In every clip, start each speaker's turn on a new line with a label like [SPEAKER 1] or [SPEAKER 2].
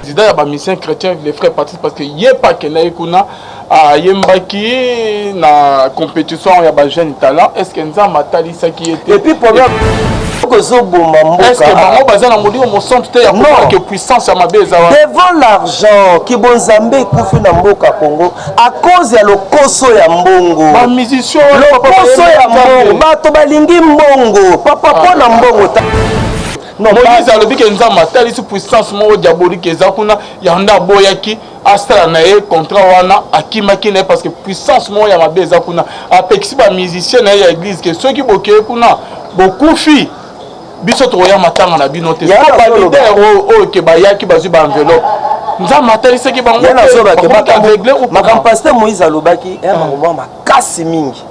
[SPEAKER 1] Président ya bamusicien chrétien, le frère Patrice, parce que ye mpe akendaki kuna, ayembaki na compétition ya bajeune talent. Est ce que Nzambe atalisaki ye te?
[SPEAKER 2] Et puis problème kozoboma mboka.
[SPEAKER 1] Est ce que bango baza na Molimo Mosantu te ya komona puissance ya mabe eza
[SPEAKER 2] wana? Devant l'argent, kibonzambe ekufi na mboka Congo à cause ya lokoso ya mbongo.
[SPEAKER 1] Bamusicien.
[SPEAKER 2] Lokoso ya mbongo, bato balingi mbongo, papa, mpo na mbongo.
[SPEAKER 1] Non, Moïse alobi ke Nzambe atalisi puissance moko diabolique eza kuna. Yango aboyaki asala na ye contrat wana, akimaki na ye parce que puissance moko ya mabe eza kuna. Apekisi bamusicien na ye ya église ke soki bokeye kuna, bokufi, biso tokoya matanga na bino te. Baleader oyo ke bayaki, bazwi baenveloppe, Nzambe atalisaki bango.
[SPEAKER 2] Makambo pasteur Moïse alobaki eya makambo makasi mingi,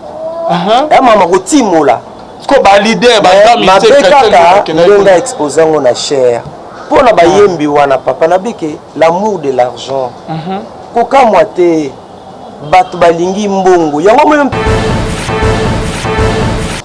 [SPEAKER 2] eya mama kotimola.
[SPEAKER 1] Ko baleader.
[SPEAKER 2] Mabe kaka ndenge expose yango na chaire mpo na bayembi wana, papa, nabike l'amour de l'argent. Kokamwa te, bato balingi mbongo yango moyo.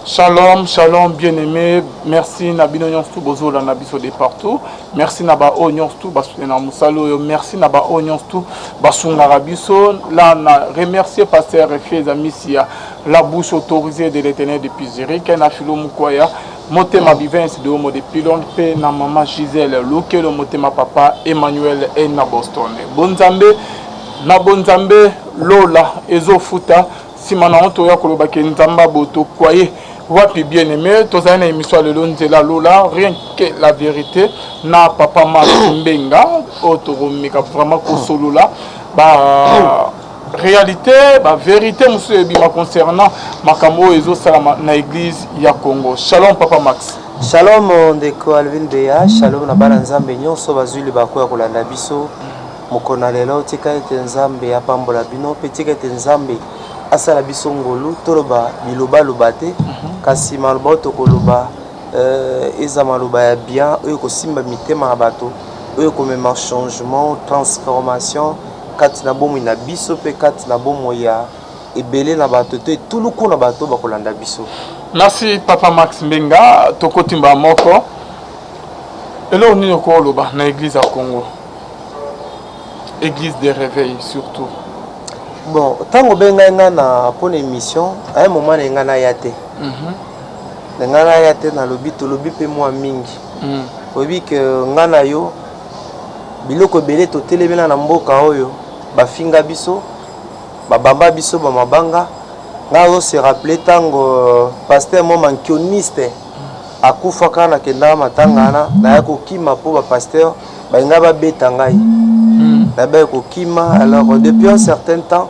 [SPEAKER 1] Shalom, shalom, bien-aimé. Merci na bino nyonso bozolanda biso de partout. Merci na ba oyo nyonso basoutenir mosala oyo. Merci na ba oyo nyonso basungaka biso. Là na remercier pasteur Feza Misia, la bouche autorisée de l'Éternel depuis Zurich, na Philo Mukwaya, motema Bivens de Homo de Pilon, pe na mama Gisèle Lokelo, motema papa Emmanuel e na Boston. Bonzambe na bonzambe, lola ezofuta. Nsima na yango toya kolobaki Nzambe aboto kwaye wapi. Bien aimé, tozali na émission ya lelo, Nzela Lola, rien que la vérité, na papa Max Mbenga oyo tokomeka vraiment kosolola ba réalité, bavérité mosusu ebima concernant makambo oyo ezosalama na église ya Congo. Shalom, papa Max.
[SPEAKER 2] Shalom, ndeko Alvin Beya. Shalom na bana Nzambe nyonso bazwi libaku ya kolanda biso mokolo na lelo. Tika ete Nzambe apambola bino mpe tika ete Nzambe asala biso ngolu. Toloba bilobaloba te, kasi maloba oyo tokoloba eza maloba ya bien oyo ekosimba mitema ya bato, oyo ekomema changement, transformation kati na bomoi na biso mpe kati na bomoi ya ebele na bato to etuluku na bato bakolanda biso.
[SPEAKER 1] Merci, papa Max Mbenga. Tokotimba moko. Eloko nini okoloba na église ya Congo, église de réveil surtout?
[SPEAKER 2] Bon, ntango obengai nga na mpona émission, à un moment na ngai naya te, na ngai naya te. Nalobi tolobi mpe mwa mingi. Oyebi ke ngai na yo, biloko ebele totelemela na mboka oyo, bafinga biso, babamba biso bamabanga. Ngai azose rappeler ntango pasteur mo mankioniste akufaka, nakendaka matanga wana, naya kokima mpo bapasteur balinga babeta ngai. Nayebaki kokima. Alors, depuis un certain temps,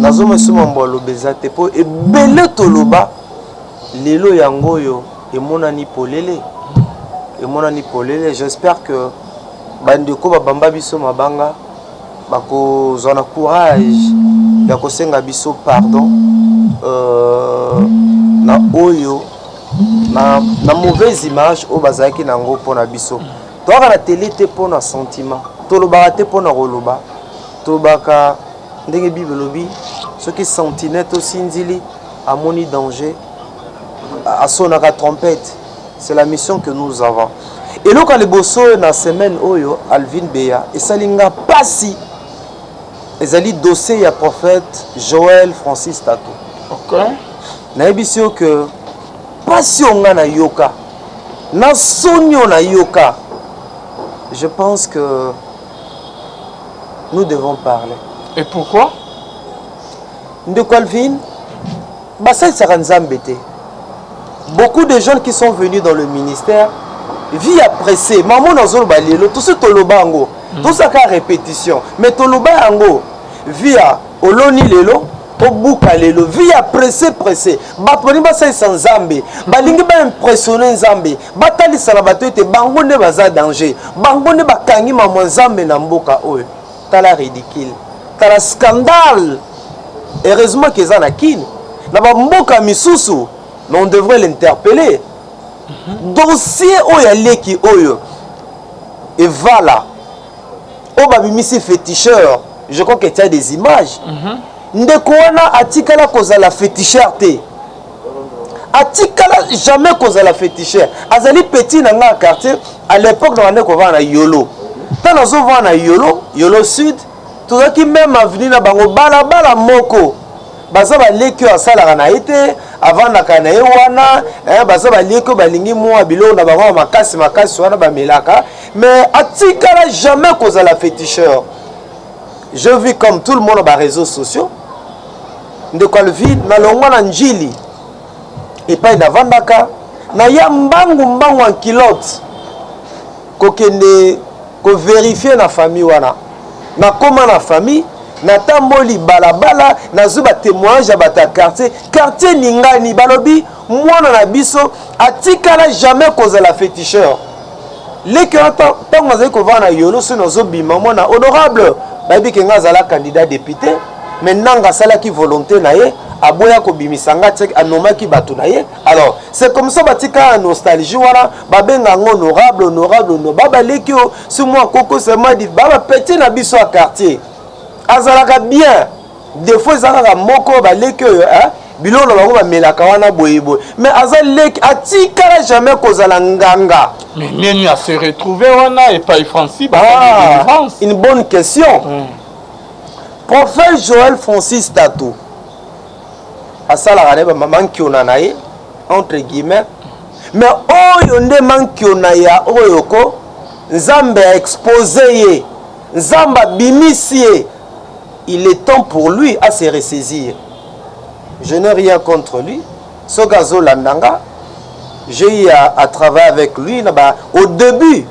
[SPEAKER 2] nazomona mambo aloba eza te, mpo ebele toloba lelo yango oyo emonani polele, emonani polele. J'espère que bandeko babamba biso mabanga bakozwa na courage ya kosenga biso pardon na oyo na mauvaise image oyo bazalaki nango mpona biso. Toyaka na tele te mpona sentiment, tolobaka te mpona koloba. Tolobaka ndenge Bible elobi: soki sentinelle to sinzili amoni danger, asonaka trompette. C'est la mission que nous avons. Eloko ya liboso na semaine oyo, Alvin Beya, esali nga pasi, ezali dossier ya prophète Joël Francis Tato. Nayebisi yo ke pasi oyo nga nayoka na soni oyo nayoka, je pense que nous devons parler.
[SPEAKER 1] Et pourquoi?
[SPEAKER 2] Ndeko Alvin, basalisaka Nzambe te. Beaucoup de jeunes qui sont venus dans le ministère, vie ya pressé. Mamo nazoloba lelo, tosi toloba yango, tosaka répétition, mais toloba yango. Vie ya oloni lelo, obuka lelo, vie ya pressé pressé. Bato balingi basalisa Nzambe, balingi baimpressionne Nzambe, batalisa na bato ete bango nde baza danger, bango nde bakangi mamwa Nzambe na mboka oyo. Tala ridicule, tala scandale. Heureusement ke eza na Kini, na bamboka misusu, mais on devrait l'interpeller. Dossier oyo aleki oyo evala oyo babimisi féticheur, je crois que tu as des images. Ndeko wana atikala kozala féticheur te, atikala jamais kozala féticheur. Azali petit na nga ya quartier à l'époque, na bande kovanda na Yolo. Ntango nazovanda na Yolo, Yolo Sud, tozalaki meme avenue na bango, balabala moko. Baza baleki oyo asalaka na ye te, avandaka na ye wana, eh, baza baleki oyo balingi mwa biloko na bango ya makasi makasi wana bamelaka, mais atikala jamais kozala féticheur. Je vis comme tout le monde na ba réseaux sociaux. Ndeko Alvin, nalongwa na Njili epai navandaka, naya mbangu mbangu en culotte kokende koverifier na famille wana. Nakoma na famille, natamboli balabala, nazwi ba témoignage ya bato ya quartier. Quartier ningani, balobi mwana na biso atikala jamais kozala féticheur. Leki wana, ntango azali kovanda na Yolo, soki nazobima, mwana honorable, bayebi ke nga azala candidat député, mais nanga asalaki volonté na ye, aboya kobimisa nga, tiaki anomaki bato na ye. Alors c'est comme ça batika ya nostalgie wana, babenga yango honorable, honorable, honorable. Babaleki oyo si mwa koko seulement di baba petit na biso ya quartier azalaka bien. Des fois eza kaka moko baleki oyo, hein, biloko na bango bamelaka wana boyeboye, mais aza leki, atikala jamais kozala nganga.
[SPEAKER 1] Mais nini ase retrouve wana epai Francis?
[SPEAKER 2] Ah,
[SPEAKER 1] délivrance.
[SPEAKER 2] Une bonne question. Prophète Joël Francis Tato asalaka na ye bamankiona na ye entre guillemets, mais oyo nde mankiona ya oyo ko Nzambe aexpose ye, Nzambe abimisi ye. Il est temps pour lui à se ressaisir. Je n'ai rien contre lui. Soki azolanda nga, j'ai eu à travailler avec lui na ba, au début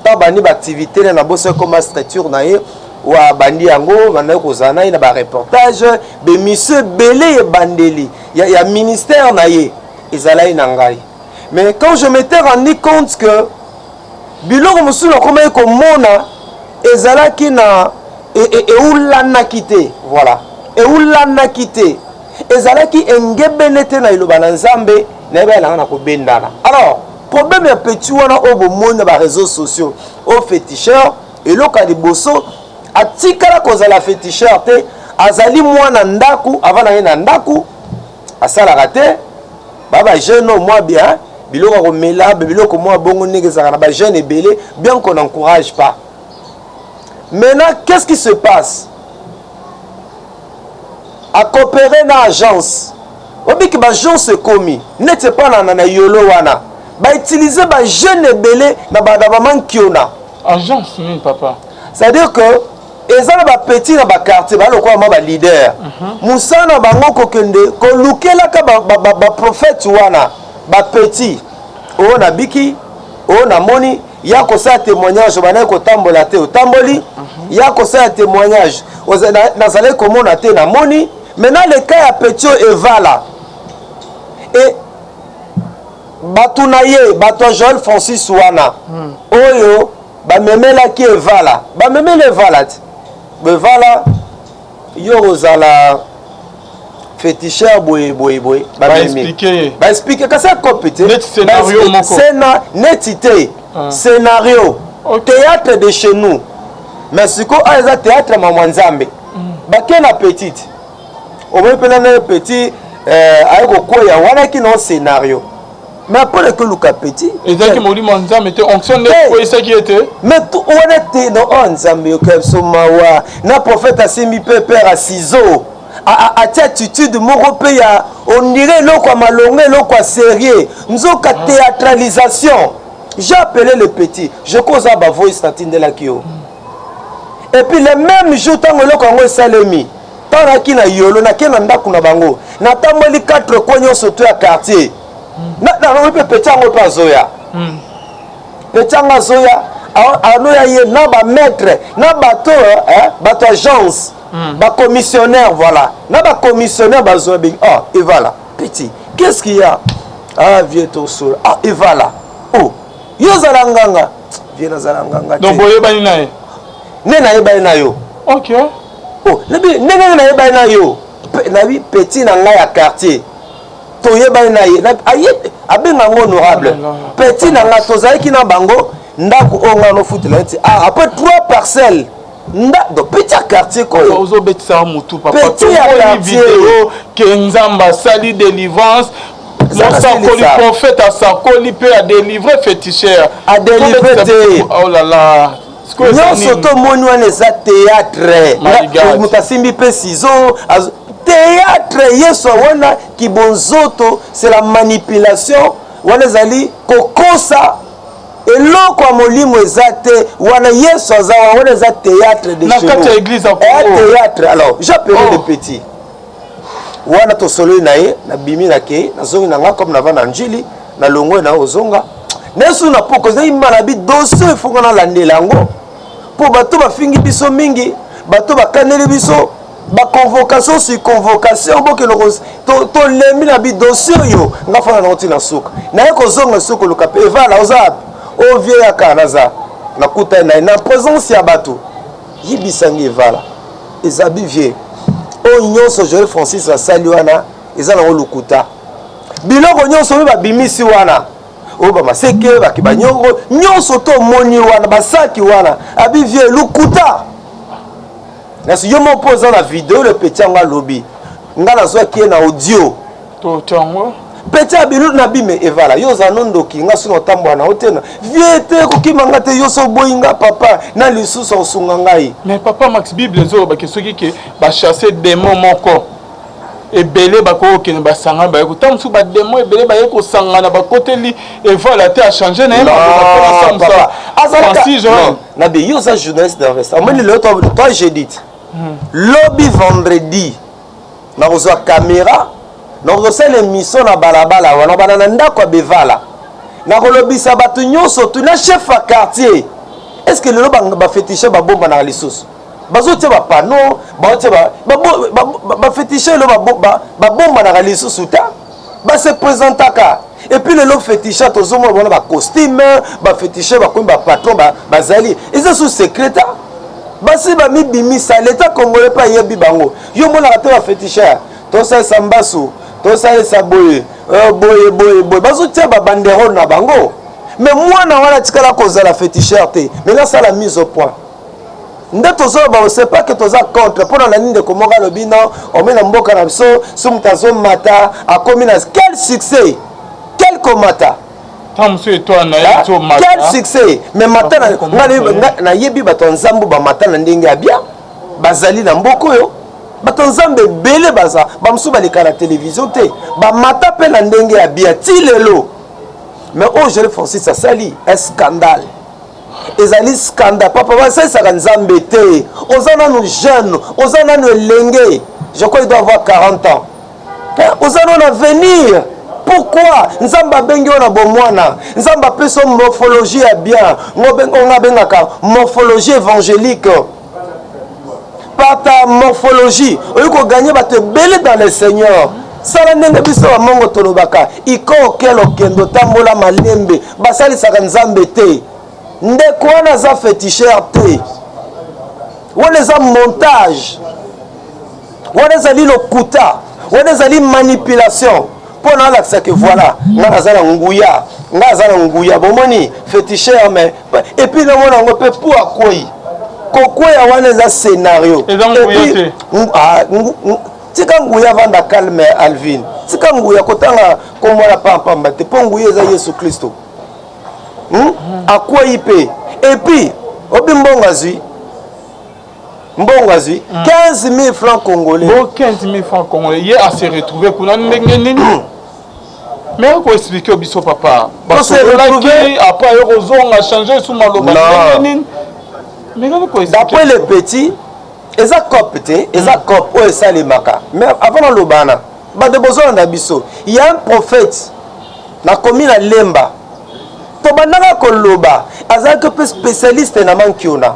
[SPEAKER 2] ntango bandi baactivité na nabosi ekoma structure na ye wa bandi yango, bandaki kozala na ye na bareportage, bemission ebele, ebandeli ya ministère na ye ezalaki na ngai. Mais quand je m'étais rendu compte que biloko mosusu nakomaki komona ezalaki na eulanaki te, voilà, eulanaki te, ezalaki engebene te na liloba na Nzambe, nayebaki nanga na kobendana. Alors problème ya petit wana oyo bomoni na baréseaux sociaux oyo féticheur, eloko ya liboso, atikala kozala féticheur te. Azali mwana ndako, avant na ye na ndako asalaka te. Bajeune oyo mwa bien biloko ya komela, biloko mwa bongo, ndenge ezalaka na bajeune ebele, bien qu'on n'encourage pas. Maintenant, qu'est-ce qui se passe? Acoopérer na agence obiki, baagence ekomi neti epa na Yolo wana, bautilize bajeune ebele na bamankiona.
[SPEAKER 1] Agence nini, papa?
[SPEAKER 2] C'est-à-dire que eza na bapetit na baquartier, baa lokola mwa baleader. Mosala na bango kokende kolukelaka baprophète wana bapetit oyo nabiki, oyo namoni ya kosala témoignage, bandaki kotambola te, otamboli, ya kosala témoignage, nazalaki komona te, namoni. Maintenant, le cas ya petit oyo evala e bato na ye, bato ya Joel Francis wana oyo bamemelaki evala, bamemeli evala ti evala yo kozala féticheur boye boye boye.
[SPEAKER 1] Baexpliquer ye.
[SPEAKER 2] Baexpliquer, kasi akopi te.
[SPEAKER 1] Neti scénario moko.
[SPEAKER 2] Neti te. Scénario. Théâtre de chez nous, mais sikoyo ayo eza théâtre mamwa Nzambe. Bake na petite, omoni mpena na petit aye kokwea wana eki na scénario, mais après ekoluka petit.
[SPEAKER 1] Ezalaki molimo ya Nzambe te, onction nde
[SPEAKER 2] Te.
[SPEAKER 1] ekweyisaki ye te.
[SPEAKER 2] Mais wana te, no. Oh Nzambe, yoka biso mawa na prophète asimbi mpe père ya ciseau, atia attitude moko mpe ya ondire eloko ya malongo, eloko ya sérieux, nzoka théâtralisation. J'ai appelé le petit, je cause a bavoice natindelaki yo. Et puis le même jour, ntango eloko yango esalemi, ntango nayaki na Yolo, nake na ndako na bango, natamboli 4 coin nyonso to ya quartier, nalobi mpe petit yango mpe azoya. Petit yango azoya, anoya ye na bamaître na bato, eh, bato agence, bacommissionnaire, voilà, na bacommissionnaire bazoya bengi. Ah, et voilà, petit, qu'est-ce qu'il y a? Ah vieux, tosola. Ah, et voilà, oh, yo ozala nganga? Vieux, nazala nganga te.
[SPEAKER 1] Donc boyebani na ye?
[SPEAKER 2] Nde nayebani na yo. Oh, nabi ndenge nayebani na yo, nabi petit na ngai ya quartier, toyebani na ye. Aye abenga yango honorable.
[SPEAKER 1] Oh là là.
[SPEAKER 2] Petit na ngai, tozalaki na bango ndako oyo ngai nofutela neti, ah, après trois parcelles nda, donc petit ya quartier koyo.
[SPEAKER 1] Ozobetisaka motu, papa.
[SPEAKER 2] Petit ya
[SPEAKER 1] Tomoni
[SPEAKER 2] quartier.
[SPEAKER 1] video ke Nzambe asali délivrance.
[SPEAKER 2] Eza
[SPEAKER 1] Mosakoli.
[SPEAKER 2] nasilisa.
[SPEAKER 1] Prophète asakoli mpe adélivre féticheur.
[SPEAKER 2] Adélivre te.
[SPEAKER 1] Oh là là.
[SPEAKER 2] Nyonso tomoni wana eza théâtre. Moto asimbi mpe ciseau, théâtre. Yesu wana kibonzoto, c'est la manipulation. Wana ezali kokosa, eloko ya molimo eza te. Wana Yesu aza wana, eza théâtre de
[SPEAKER 1] Na kati ya église ya
[SPEAKER 2] théâtre. Alors j'appelle le petit wana, tosololi na ye, nabimi, nake, nazongi na nga comme nava na Njili, nalongwe na ozonga nesu na poko ezali na bi dossier efonga, nalandela yango mpo bato bafingi biso mingi, bato bakaneli biso baconvocation sur convocation. Bokende, tolembi na bi dossier oyo. Nga fana nango ntina suka, naye kozonga soki koluka mpe evala oza wapi? Ovie yaka, naza nakuta na ye na présence ya bato. Yibisangi evala eza bivie oyo nyonso Joel Francis asali wana eza nango lokuta. Biloko nyonso oyo babimisi wana, oyo bamaseke baki banyongo nyonso tomoni wana, basaki wana, abivie lukuta. Nasi yo moko mpo oza na video. Le petit yango alobi nga nazwaki ye na audio.
[SPEAKER 1] Yango.
[SPEAKER 2] Petit abilu na bime evala yo oza no ndoki. Nga soki otambola na yo te na vie te, kokima nga te. Yo so oboyi nga papa na lisusu osunga ngai.
[SPEAKER 1] Mais papa Max, Bible ezolobaki soki ke bachasse démon moko, ebele bakokende basangana, baye kota mosusu, badémon ebele baye kosangana, bakoteli evala te, achange na ye.
[SPEAKER 2] Nabe yo oza journaliste d'invest, omoni lelo toi jeudi, lobi vendredi nakozwa caméra, nakozosala émission na balabala wana, bana na ndako ya bevala, nakolobisa bato nyonso tu na chef ya quartier. Est ce que lelo baféticheur babombanaka lisusu? Bazotia bapanneau, baotia baféticheur lelo babombanaka lisusu ta, base présentaka. Et puis lelo féticheur tozomona bona bacostume, baféticheur bakomi bapatron, bazali eza sous secret ta, basi bamibimisa. L'état congolais mpe ayebi bango. Yo monaka te baféticheur tosalisa mbasu, tosalisa boye boye boye boye, bazotia babanderole na bango. Mais mwana wana atikala kozala féticheur te. Mais nasala mise au point nde tozoloba, c'est pas que toza contre. Mpo na nani? Ndeko moko alobi non, omi na mboka na biso so moto azomata akomi na quel succès, quel komata. Quel succès? Mais mata, nayebi bato ya nzambe bamata na ndenge ya bien, bazali na mboka oyo. Bato ya nzambe ebele baza, bamosusu baleka na télévision te, bamata mpe na ndenge ya bien ti lelo. Mais oyo Joel Francis asali un scandale, ezali scandale. Papa, basalisaka nzambe te. Oza nanu jeune, oza nanu elenge, je crois il doit avoir 40 ans. Oza nanu avenir. Pourquoi Nzambe abengi yo na bomwana? Nzambe apesi yo morphologie ya bien, ngo abengaka morphologie évangélique. Par ta morphologie oyi kogagner bato ebele dans le Seigneur. Sala ndenge biso bamongo tolobaka, iko okele okende otambola malembe. Basalisaka nzambe te. Ndeko wana aza féticheur te, wana eza montage, wana ezali lokuta, wana ezali manipulation mpo na alakisa ke voilà, nga naza na nguya, nga aza na nguya. Bomoni féticheur, mais et puis namona yango mpe po akwei, kokweya wana eza scénario. Tika nguya, vanda calme. Alvin, tika nguya, kotanga komona pampamba te, mpo nguya eza Yesu Kristo. Akwei mpe, et puis obi mbongo azwi, mbongo azwi 15 000 francs congolais.
[SPEAKER 1] Bo 15 000 francs congolais, ye ase retrouve kuna ndenge nini? Mais okoexpliquer biso papa, basololaki, après aye kozonga, change su maloba ndenge nini?
[SPEAKER 2] D'après le petit, eza cope te, eza cope oyo esalemaka. Mais avant nalobana, bato bozolanda biso, ya un prophète nakomi na Lemba, tobandaka koloba, azalaki mpe spécialiste na mankiona.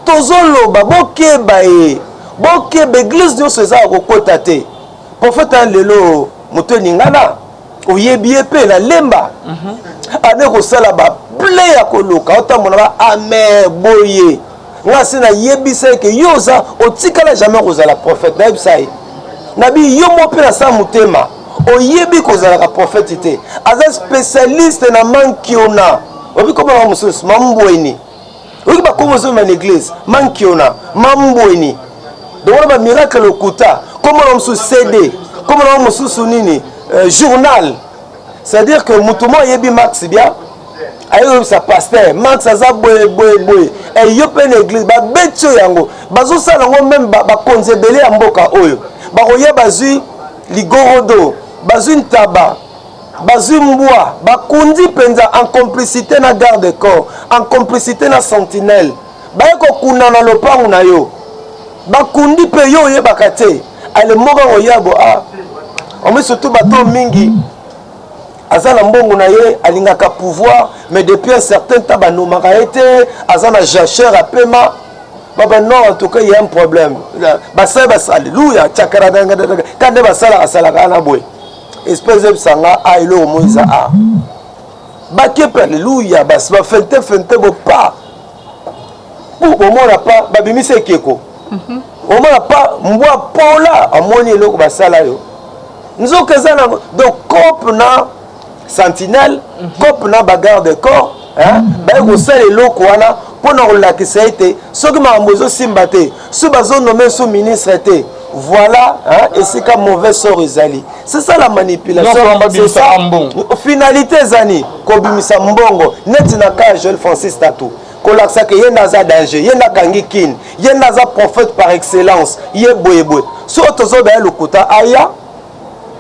[SPEAKER 2] Tozoloba bokeba ye, bokeba, église nyonso eza ya kokota te. Prophète ya lelo, moto eningana, oyebi ye mpe na Lemba, ane kosala baple ya koluka otambola ba amer boye. Nga se nayebisa ye ke yo oza otikala jamais kozala prophète. Nayebisa ye, nabi yo mo mpe nasala motema, oyebi kozalaka prophète te. Aza spécialiste na mankiona, oyebi komona mosusu mambweni, oyoki bakombo ozomema na église, mankiona, mambweni. Donc wana bamiracle lokuta, komona mosusu CD, komona mosusu nini, journal. C'est à dire que moto mo ayebi Max bien. Aye koyebisa pasteur Max aza boye boye boye. Eh, yo mpe na église babeti yo yango. Bazosala yango meme bakonzi ebele ya mboka oyo. Bakoya bazwi ligorodo, bazwi ntaba, bazwi mbwa, bakundi mpenza en complicité na garde corps, en complicité na sentinelle. Baye kokunda na lopango na yo. Bakundi mpe yo oyebaka te. Ale moko akoya bo ah. Omi surtout bato mingi aza na mbongo na ye alingaka pouvoir mais depuis un certain temps banomaka ye te aza na jacheur apema baba non en tout cas il y a un problème basali bas alléluia tchakara ka nde basalaka asalaka wana boye espèce ebisa nga a eloko moi eza a bake mpe alléluia basi bafente fente bo pa po bomona pa babimisi ekeko mhm. omona pa mbwa pola amoni eloko basala yo nzoka eza na donc cope na sentinelle mhm. cope na bagarde corps baye kosala eloko wana mpo na kolakisa ete soki makambo ezosimba te soki bazonome so ministre te voilà hein, esika mauvais sort ezali c'est ça la manipulation c'est ça finalité ezani kobimisa mbongo neti na cas ya Joël Francis Tatou kolakisa ke ye nde aza danger ye nde akangi kin ye nde aza prophète par excellence ye boye boye soki tozoba ya lokuta aya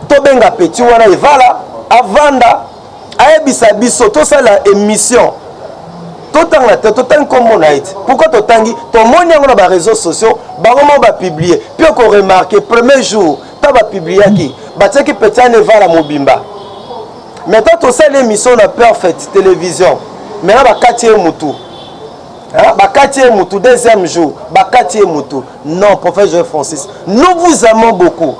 [SPEAKER 2] tobenga petit wana evala avanda ayebisa biso tosala émission totanga te totangi nkombo na ye te pourquoi totangi tomoni yango na bareseau sociaux bango moko bapublie mpe okoremarke premier jour ntango bapubliaki batiaki petit wana evala mobimba maintenant tosali émission na perfect télévision maintenant bakati ye mutu bakati ye mutu deuxième jour bakati ye mutu non prophète Joël Francis nous vous aimons beaucoup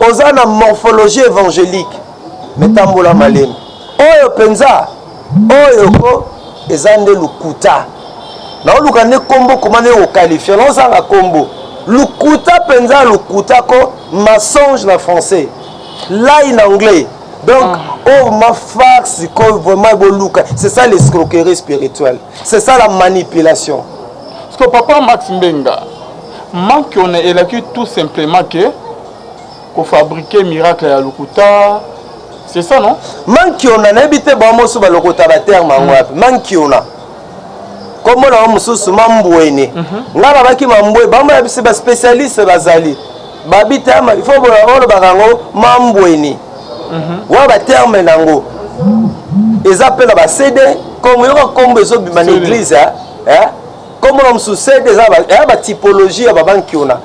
[SPEAKER 2] oza na morphologie évangélique mais tambola malemi oyo mpenza oyo ko eza nde lokuta naoluka nde kombo koma nde kokalifie naozanga kombo lokuta mpenza lokuta ko mensonge na français lie na anglais donc ah. oh ma farce ko vraiment boluka c'est ça l'escroquerie spirituelle c'est ça la manipulation
[SPEAKER 1] parce que papa Max Mbenga manque on elaki tout simplement que kofabriquer miracle ya lokuta c'est ça non
[SPEAKER 2] mankiona nayebi te bango mosusu balokota baterme yango wapi mankiona kombo na bango mosusu mambwene mhm. ngai nabaki mambwe bango ya biso baspecialiste bazali babi terme il faut olobaka yango mambweni mhm. wana baterme na yango eza mpe na bacd kombo yoka kombo ezobima na eglise kombo na mosusu cd eza ya batypologie ya babankiona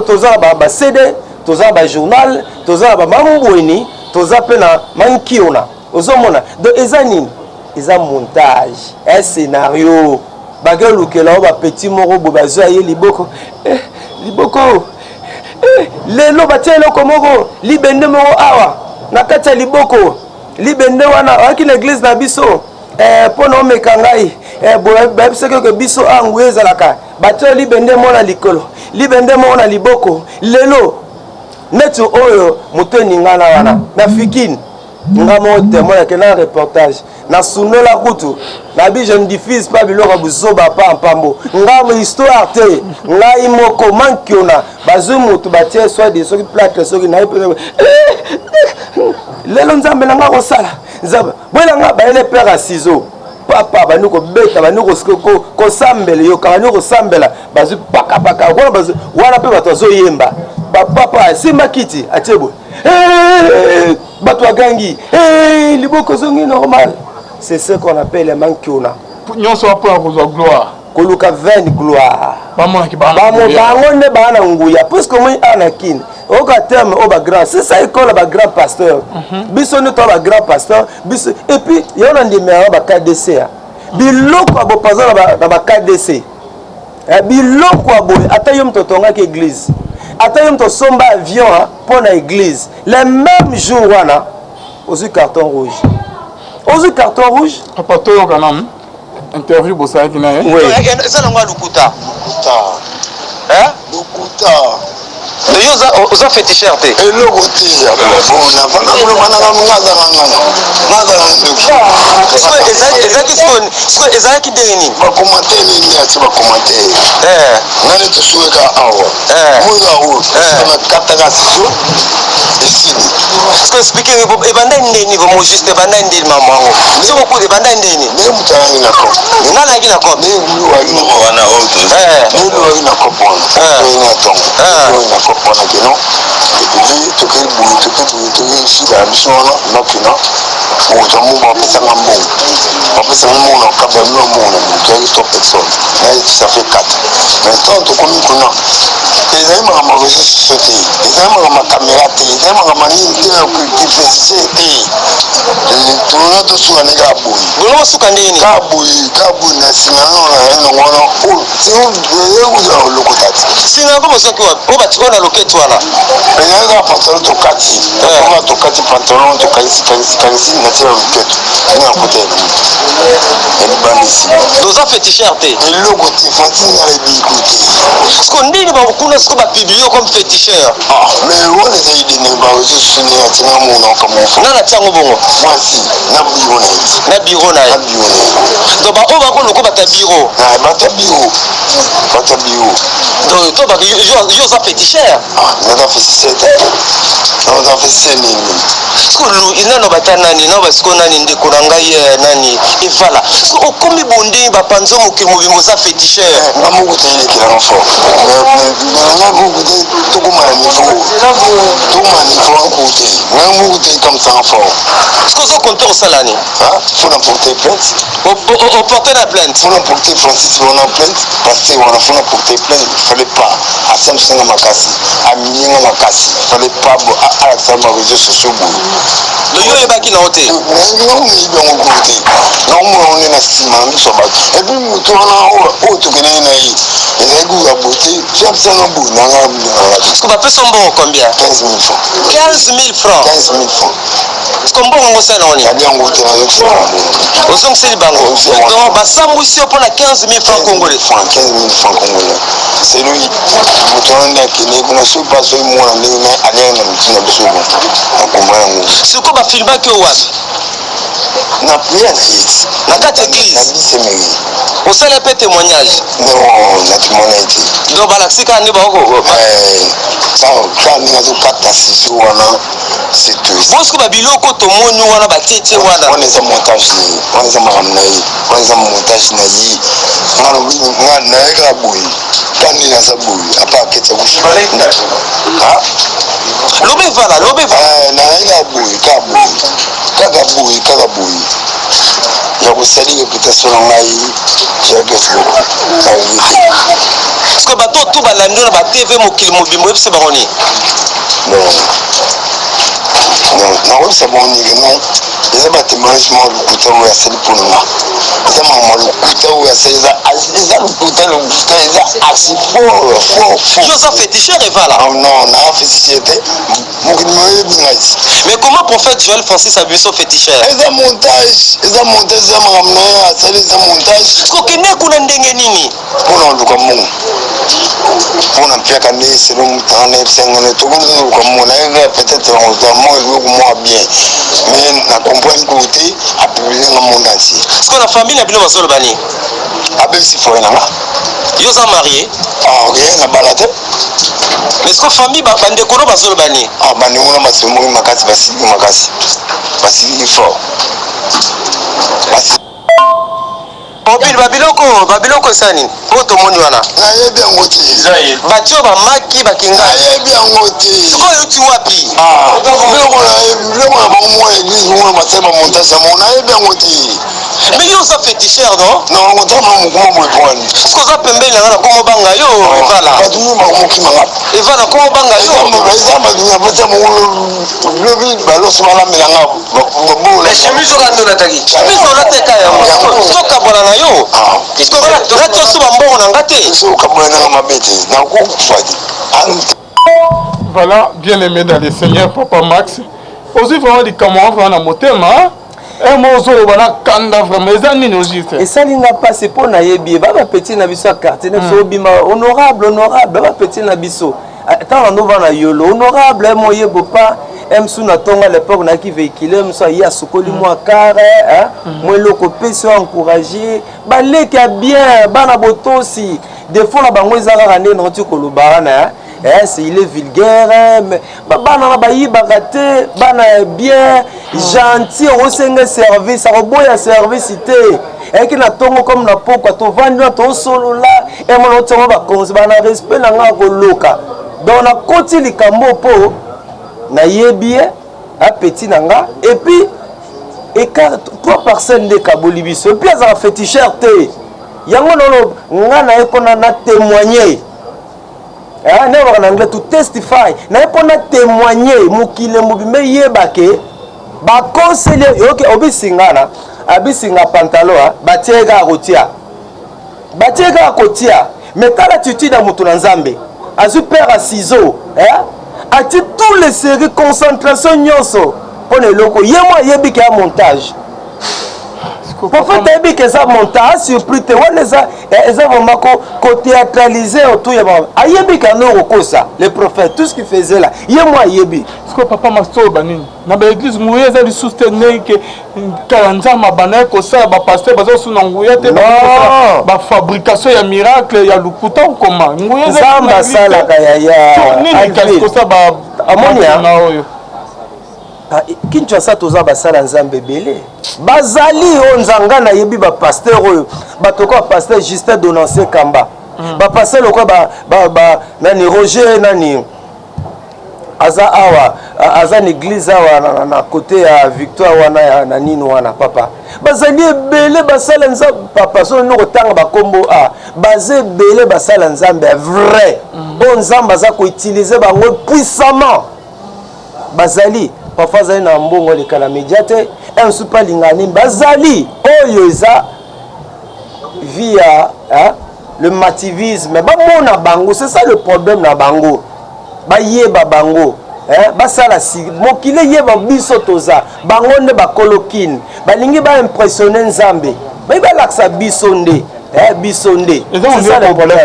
[SPEAKER 2] toza na bacd toza na bajournal toza na bamambweni toza mpe na mankiona ozomona donc eza nini eza montage un scénario bake olukela yo bapeti moko boye bazwa ye liboko eh, liboko eh, lelo batia eloko moko libende moko awa na kati ya liboko libende wana oyaki na eglise na biso eh, mpo na omeka ngai eh, bayebisaki oke biso a nguya ezalaka batia libende moko na likolo libende moko na liboko lelo neti oyo moto eningana wana na fikine nga moko témoin nakenda na reportage nasundola kutu nabi je ne diffuse pas biloko ya buzoba pa mpambo nga histoire te ngai moko mankiona bazwi motu batie soit de soki platre soki naye eh, lelo nzambe na nga kosala nzambe boyela nga bayele père ya ciseau papa bandi kobeta bandi kosambela yoka bandi kosambela bazwi pakapaka wana mpe bato bazoyemba bapapa asimba kiti atie boye eh, bato bagangi eh, liboko ezongi normal c'est ce qu'on appelle mankiona
[SPEAKER 1] nyonso wana mpona kozwa gloire
[SPEAKER 2] koluka vaine gloire
[SPEAKER 1] bamonaki
[SPEAKER 2] bango nde baa na nguya puisque omoni awa na kini oyoka terme oyo bagrand c'est ça école ya bagrand pasteur mhm. biso nde toa bagrand pasteur biso et puis yango na ndimi yango ba kdc ya biloko ya bopaza na ba kdc eh, biloko ya boye ata yo moto otongaki église ata yo moto osomba avion mpo na église le même jour wana ozwi carton rouge ozwi carton rouge
[SPEAKER 1] papa toyoka nanu interview bosalaki na ye
[SPEAKER 2] eza nango ya lokuta
[SPEAKER 3] lokuta lokuta. Donc yo oza oza féticheur te.
[SPEAKER 4] Eloko te ya bon na vanda kuna bana nga nga azala nga nga azala ndoki.
[SPEAKER 3] Sikoyo ezalaki ezalaki sikoyo sikoyo ezalaki ndenge nini?
[SPEAKER 4] Ba commentaire nini ati ba commentaire.
[SPEAKER 3] Eh.
[SPEAKER 4] Nga nde tosuweka awa.
[SPEAKER 3] Eh.
[SPEAKER 4] Moyo oyo.
[SPEAKER 3] Eh.
[SPEAKER 4] Na kataka ciseau esili.
[SPEAKER 3] Sikoyo explique ebanda ndenge nini vraiment juste ebanda ndenge mama yango. Biso bokuta ebanda ndenge nini?
[SPEAKER 4] Ndenge moto ayaki na cope.
[SPEAKER 3] Nga nayaki na cope.
[SPEAKER 4] Ndenge mulu ayaki na cope.
[SPEAKER 5] Wana oyo toza.
[SPEAKER 3] Eh.
[SPEAKER 4] Ndenge mulu ayaki na cope wana.
[SPEAKER 3] Eh.
[SPEAKER 4] Toyei na ntongo.
[SPEAKER 3] Eh.
[SPEAKER 4] Toyei na cope wana kino. Epuis tokei boye tokei boye tokei sida ya biso wana nokino. Moto yango bapesanga mbongo. Bapesanga mbongo na kaba bino mbongo na bino. Toyaki 3 personnes. Na ye ça fait 4. Mais ntango tokomi kuna ezali makambo ya réseaux sociaux te. Ezali makambo ya caméra te. Ezali makambo ya nini te ya publicité te. Tolona tosuka nde kaka boye.
[SPEAKER 3] Bolongo suka ndenge nini?
[SPEAKER 4] Kaka boye kaka boye na nsima nano na yango wana oyo ezali lokota te.
[SPEAKER 3] Singa yango bozwaki wapi? Oyo bati oyo na loketo wana.
[SPEAKER 4] Ezali kaka pantalon tokati. Tokoka tokati pantalon tokangisi kangisi kangisi na tia loketo. Nde nakota ya moto. Ya libanda esili.
[SPEAKER 3] Oza féticheur te.
[SPEAKER 4] Eloko te Francine nga nayebi ko te.
[SPEAKER 3] Siko ndenge ba kuna siko ba publier comme féticheur.
[SPEAKER 4] Ah mais wana eza idée na ba réseaux sociaux ndenge atia nga mona makambo moko.
[SPEAKER 3] Nani atia yango bongo?
[SPEAKER 4] Mwasi na bureau na ye.
[SPEAKER 3] Na bureau na ye.
[SPEAKER 4] Na bureau na ye.
[SPEAKER 3] Donc ba oyo bakoluka bato ya bureau.
[SPEAKER 4] Ah, bato ya bureau. Bato ya bureau.
[SPEAKER 3] Donc to ba yo yo oza féticheur.
[SPEAKER 4] Ah, naza féticheur te. Naza féticheur nini?
[SPEAKER 3] Siko nano bata nani nano basiko nani ndeko na ngai eh, nani evala siko okomi bonde bapanzi mokili mobimba oza féticheur.
[SPEAKER 4] Eh, nga moko te elekela nga fort. Mais nga moko te tokoma na niveau. Tokoma na niveau nga te. Nga moko te ekamwisaka fort.
[SPEAKER 3] Siko ozo compte kosala nini?
[SPEAKER 4] Ah, faut na porter plainte.
[SPEAKER 3] Oporte na plainte.
[SPEAKER 4] Faut na porter Francis wana plainte, pasteur wana faut na porter plainte, fallait pas asambisa nga makasi, aminie nga makasi, fallait pas alakisa ba réseaux sociaux boye.
[SPEAKER 3] Donc yo oyebaki na yo te?
[SPEAKER 4] Nayebi yango nayebi yango kutu te. Naomona yango nde na nsima na miso ya bato. Et puis moto wana oyo tokendaki na ye ezalaki kutu ya boye te, soki apesa nga boye na nga nalingaka te.
[SPEAKER 3] Siko bapesa yo mbongo combien?
[SPEAKER 4] 15 000 francs.
[SPEAKER 3] 15 000 francs?
[SPEAKER 4] 15 000 francs.
[SPEAKER 3] Siko mbongo yango osala yango nini?
[SPEAKER 4] Nalia yango te, nazongisela bango.
[SPEAKER 3] Ozongiseli bango? Donc basambwisi yo mpo na 15 000 francs congolais?
[SPEAKER 4] 15 000 francs congolais. C'est lui moto wana nde akende kuna soki mpe azwaki mwana ndenge na aliaki na mitu na biso bon akoma yango.
[SPEAKER 3] Siko bafilmaki yo wapi?
[SPEAKER 4] Na prière na ye ti.
[SPEAKER 3] Na kati ya église?
[SPEAKER 4] Na bisemeri.
[SPEAKER 3] Osala mpe témoignage?
[SPEAKER 4] Non, na témoignage te.
[SPEAKER 3] Donc balakisi kaka nde baoko.
[SPEAKER 4] Kaka ndenge azokata ciseau wana. C'est tout.
[SPEAKER 3] Bosco ba biloko tomoni wana ba tietie wana.
[SPEAKER 4] Wana eza montage na ye. Wana eza makambo na ye. Wana eza montage na ye. Nga lobi nga na ye kaka boye. Ka nde naza boye. Apa aketi ya kusu. Ha?
[SPEAKER 3] Lobe vala, lobe vala.
[SPEAKER 4] Eh, na ye kaka boye, kaka boye. Kaka boye, kaka boye. Ya kosali reputation na ngai. Je regrette beaucoup. Na regrette.
[SPEAKER 3] Parce que bato tout balandi na ba TV mokili mobimba oyebisi bango nini?
[SPEAKER 4] Non. Non, nakoyebisa bango nini non eza ba témoignage moko lokuta oyo asali mpo na nga eza makambo ya lokuta oyo asali eza eza lokuta lokuta eza archi fort fort fort.
[SPEAKER 3] Yo oza féticheur evala?
[SPEAKER 4] Ah, non, naa féticheur te mokili moyebi ngai.
[SPEAKER 3] Mais comment prophète Joël Francis abiso féticheur?
[SPEAKER 4] Eza montage, eza montage, eza makambo na ye asali eza montage.
[SPEAKER 3] Kokende kuna ndenge nini?
[SPEAKER 4] Mpo na koluka mbongo, mpo na mpiaka nde selon moto wana ayebisa ngai na tokomi tozoluka mbongo na ye peut-être nakozwa mwa eloko mwa bien mais na comprendre kutu te apublie nga monde entier.
[SPEAKER 3] Sikoyo na famille na bino bazoloba nini?
[SPEAKER 4] Abebisi foyer na nga.
[SPEAKER 3] Yo oza marie?
[SPEAKER 4] Ah, ok, nabala te.
[SPEAKER 3] Mais sikoyo famille bandeko no bazoloba nini?
[SPEAKER 4] Ah, bandeko na basemboki makasi, basiliki makasi, basiliki fort. Basi
[SPEAKER 3] Mobile ba biloko ba biloko esa nini oyo tomoni wana?
[SPEAKER 4] Nayebi yango te.
[SPEAKER 3] Batie oyo bamaki bakinga.
[SPEAKER 4] Nayebi yango te.
[SPEAKER 3] Sikoyo euti wapi?
[SPEAKER 4] Ah, biloko na biloko na bango moko eglise moko na basali ba montage yango nayebi yango te.
[SPEAKER 3] Mais yo oza féticheur non?
[SPEAKER 4] Non, otala mokoma boye pwani.
[SPEAKER 3] Sikoyo oza pembeni na nga nakoma obanga yo evala.
[SPEAKER 4] Bato mingi bakomokima nga.
[SPEAKER 3] Evala nakoma obanga yo.
[SPEAKER 4] Eza bato mingi batia bango lobi baloso balambela nga.
[SPEAKER 3] Mais chemise oyo nde olataki? Chemise olataka yango. Tokabwana na yo. Nati oso bambongo na nga te.
[SPEAKER 4] Okabwana na nga mabe te. Nakokufa te.
[SPEAKER 1] Voilà, bien aimé dans le Seigneur, Papa Max. Ozwi vraiment likambo yango vraiment na motema. Eh, mo ozoloba na kanda vraiment eza nini au juste?
[SPEAKER 2] Esali nga mpasi mpo nayebi ye ba bapeti na biso ya quartier na biso obima honorable honorable ba bapeti na biso. Ntango nandova na yolo honorable moyebo pa msu na tonga l'époque nayaki véhicule msu aye asukoli mwa kare mwa eloko pesi oyo encourage baleki ya bien bana botosi. Défaut na bango eza kaka nde nauti koloba wana, c'est il est vulgaire, mais bana na bayibaka te, bana ya bien, gentil. Okosenga service, akoboya service te. Eyaki na ntongo comme na pokwa, tovandi na tosolola, emona otiango bakonzi bana respect na nga koloka. Donc nakoti likambo mpo nayebi ye apeti na nga, et puis écart trois parcelles nde ekaboli biso, et puis azalaka féticheur te. Yango nono nga na ye mpona na témoigner, nde baka na anglais "to testify". Na ye mpona témoigner, mokili mobimba eyebake bakonseli yoke obisingana abisinga pantalon batie kaka kotia, batie kaka kotia. Mais tala attitude ya moto na Nzambe, azwi paire ya ciseau, ati tous les séries, concentration nyonso mpo na eloko ye mo ayebi ke ya montage. Prophète ayebi ke eza montage, asurpris te. Wana eza vraiment kothéâtraliser autour ya ayebi ke ano kokosa. Le prophète, tout ce qu'il faisait là, ye mo ayebi.
[SPEAKER 1] Sikoyo papa Master, banini na baéglise, nguya eza lisusu te ndenge kala Nzambe abandaki kosala. Bapasteur baza kosu na nguya te, bafabrication ya miracle ya lokuta okoma
[SPEAKER 2] nguya. Nzambe asalaka yaya.
[SPEAKER 1] Nini kasi kosala
[SPEAKER 2] na oyo? Kinshasa toza basala Nzambe ebele bazali oyo nzanga nayebi. Bapasteur oyo bato lokola pasteur Justin Donance Kamba, bapasteur lokola nani, Roger nani, aza awa, aza na église awa na côté ya Victoire wana ya na nini wana. Papa, bazali ebele basala Nzambe. Papa, so nini kotanga bakombo a baza ebele basala Nzambe ya vrai oyo Nzambe aza koutiliser bango puissamment. Bazali parfois azali na mbongo aleka na média te, mosusu mpe alingaka nini. Bazali oyo eza vie ya le mativisme, bamona bango, c'est ça le problème na bango. Bayeba bango, basala si mokili eyeba biso toza bango nde bakolo kine. Balingi baimpressionner Nzambe, bayi balakisa biso nde, biso nde.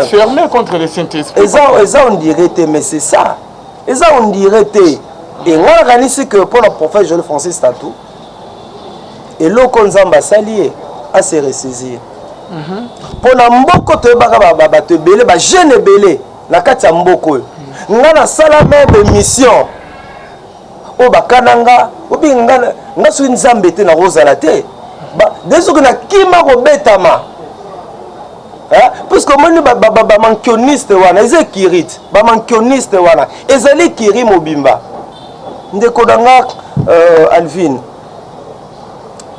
[SPEAKER 1] Fermé contre le Saint-Esprit.
[SPEAKER 2] Eza on dirait te, mais c'est ça, eza on dirait te. E nga nakanisi ke mpona prophète Joel Francis Tatu, eloko Nzambe asali ye, ase ressaisir mpo na mboko. Toyebaka bato ebele, bajeune ebele na kati ya mboka oyo. Nga nasala même émission oyo bakana nga obi nga soki Nzambe te nakozala te de soki nakima kobetama, puisque omoni bamanquioniste wana eza ekiri te, bamanquioniste wana ezali ekiri mobimba. Ndeko na nga Alvin,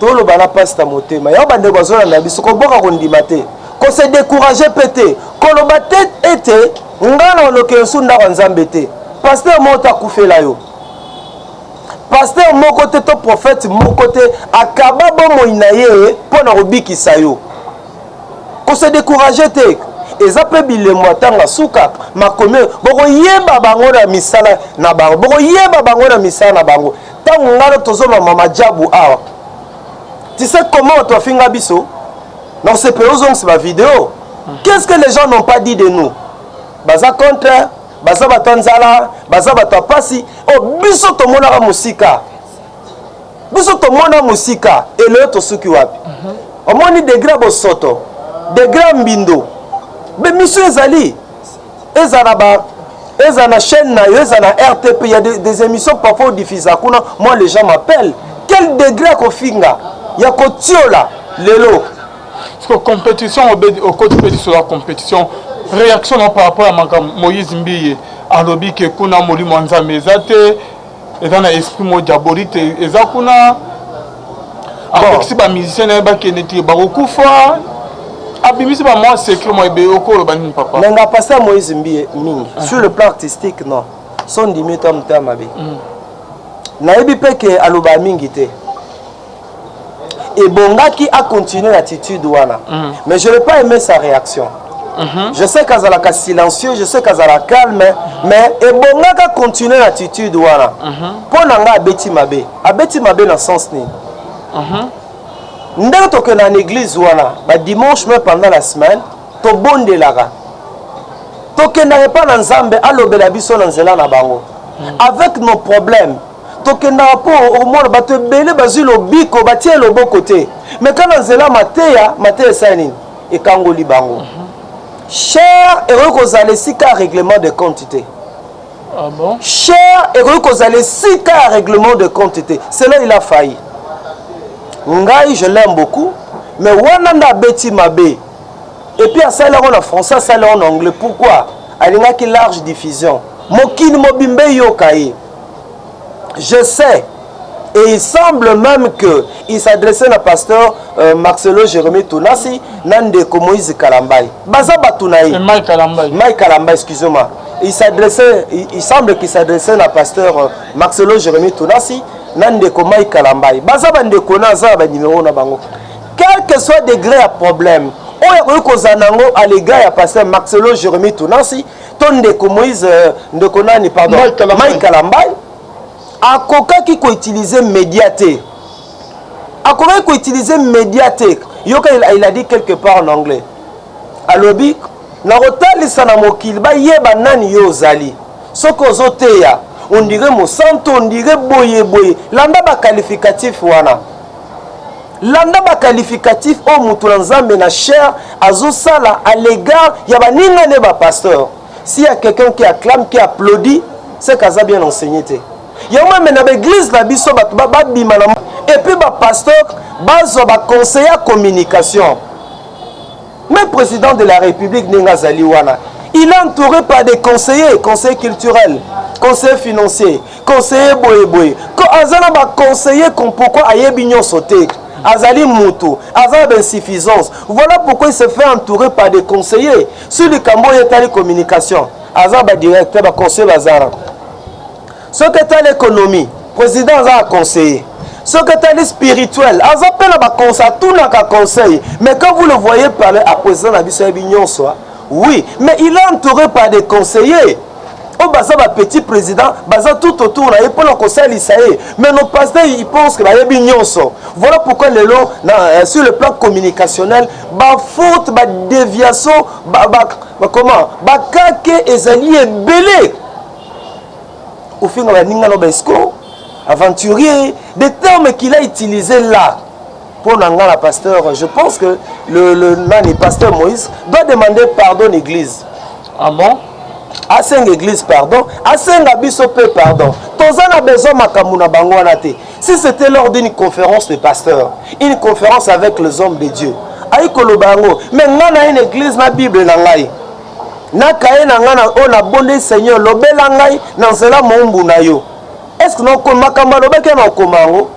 [SPEAKER 2] toloba na mpasi na motema yango. Bandeko bazolanda biso, koboka kondima te, kose décourager mpe te, koloba te ete nga na olokele su ndako ya Nzambe te. Pasteur moko te akufela yo, pasteur moko te to prophète moko te akaba bomoi na ye mpo na kobikisa yo. Kose décourager te, eza mpe bilembo ya ntango suka. Makomi bokoyeba bango na misala na bango, bokoyeba bango na misala na bango. Ntango ngano tozomama majabu awa, tu sais comment bato bafinga biso na osepela ozongisa bavideo? Qu'est-ce que les gens n'ont pas dit de nous? Baza contre, baza bato ya nzala, baza bato ya pasi. Oyo biso tomonaka mosika, biso tomona mosika. Elelo tosuki wapi? Omoni degré ya bosoto, degré ya mbindo. Bemission ezali eza na ba eza na chaîne na yo, eza na RTP, il y a des émissions parfois odiffusa kuna. Moi, les gens m'appellent, quel degré ya kofinga, ya kotiola lelo.
[SPEAKER 1] Parce que compétition okoti mpe liso ya compétition, réaction na par rapport ya makambo Moïse Mbiye alobi ke kuna molimo ya Nzambe eza te, eza na esprit mo diabolique te, eza kuna, apekisi bamusicien na ye bakende te, bakokufa, abimisi bamwa secret mwa ebele. Okoloba nini, papa?
[SPEAKER 2] Mais nga pasteur Moïse Mbiye mingi sur le plan artistique, non, so ndimi to motema mabe. Nayebi mpe ke alobaka mingi te, ebongaki acontinue l'attitude wana, mais je n'ai pas aimé sa réaction. Je sais qu'azalaka silencieux, je sais qu'azalaka calme, mais ebongaka continuer l'attitude wana. Mpo na nga abeti mabe, abeti mabe na sens nini? Ndenge tokenda na église wana badimanche, mais pendant la semaine tobondelaka. Tokendaka epai na Nzambe alobela biso na nzela na bango. Avec nos problèmes, tokendaka mpo omona bato ebele bazwi lobiko, batie loboko te. Mais kaka na nzela mateya, mateya esali nini? Ekangoli bango. Cher ekoki kozala esika ya règlement de compte te.
[SPEAKER 1] Ah bon?
[SPEAKER 2] Cher ekoki kozala esika ya règlement de compte te. C'est là il a failli. Ngai je l'aime beaucoup, mais wana nde abeti mabe. Et puis asali yango na français, asali yango na anglais. Pourquoi? Alingaki large diffusion. Mokili mobimba eyoka ye. Je sais. Et il semble même que il s'adressait na pasteur Marcelo Jérémie Tunasi na ndeko Moïse Kalambay. Baza batu na ye.
[SPEAKER 1] Mike Kalambay.
[SPEAKER 2] Mike Kalambay, excusez-moi. Il s'adressait, il semble qu'il s'adressait na pasteur Marcelo Jérémie Tunasi na ndeko Mike Kalambay. Baza ba ndeko na za ba numéro na bango. Quel que soit degré ya problème, oyo akoki kozala nango à l'égard ya pasteur Marcelo Jérémie Tunasi to ndeko Moïse ndeko nani pardon
[SPEAKER 1] Mike Kalambay.
[SPEAKER 2] Mike Kalambay, akokaki koutiliser média te. Akokaki koutiliser média te. Yoka, il a dit quelque part en anglais. Alobi nakotalisa na mokili bayeba nani yo ozali. Soki ozoteya on dirait mosantu, on dirait boye boye. Landa ba qualificatif wana. Landa ba qualificatif oyo mutu na Nzambe na chair azosala à l'égard ya baninga ne ba pasteur. S'il y a quelqu'un qui acclame, qui applaudit, c'est qu'aza bien enseigné te. Yango meme na ba église na biso bato babima na et puis ba pasteur bazwa ba conseiller ya communication. Même président de la République ndenge azali wana, il est entouré par des conseillers, conseillers culturels, conseillers financiers, conseillers boye boye. Ko aza na ba conseillers comme pourquoi ayebi nyonso te. Azali mutu, aza na ba insuffisance. Voilà pourquoi il se fait entourer par des conseillers. Sur likambo oyo etali communication, aza ba directeur, ba conseillers bazara. Soki etali économie, président aza na conseiller. Soki etali spirituel, aza mpe na ba conseil, atunaka conseil. Mais quand vous le voyez parler à président na biso ayebi nyonso, oui, mais il est entouré par des conseillers. Oyo baza ba petit président, baza tout autour na ye mpona kosalisa ye. Mais nos pasteurs, ils pensent que bayebi nyonso. Voilà pourquoi lelo na, sur le plan communicationnel, ba faute, ba déviation, ba, ba, ba, comment, bakake ezali ebele. Ofinga baninga no ba escroc, aventurier, des termes qu'il a utilisés là. Pour nanga la pasteur, je pense que le nani pasteur Moïse doit demander pardon à l'église.
[SPEAKER 1] Ah bon?
[SPEAKER 2] Asenga église pardon, asenga biso pe pardon. Toza na besoin makambo na bango wana te. Si c'était lors d'une conférence de pasteurs, une conférence avec les hommes de Dieu, ayi koloba yango, mais nga na une église na Bible na ngai. Na kaye na nga na oyo na bonde Seigneur lobela ngai na nzela moumbu na yo. Est-ce que noko makambo alobaki na okoma yango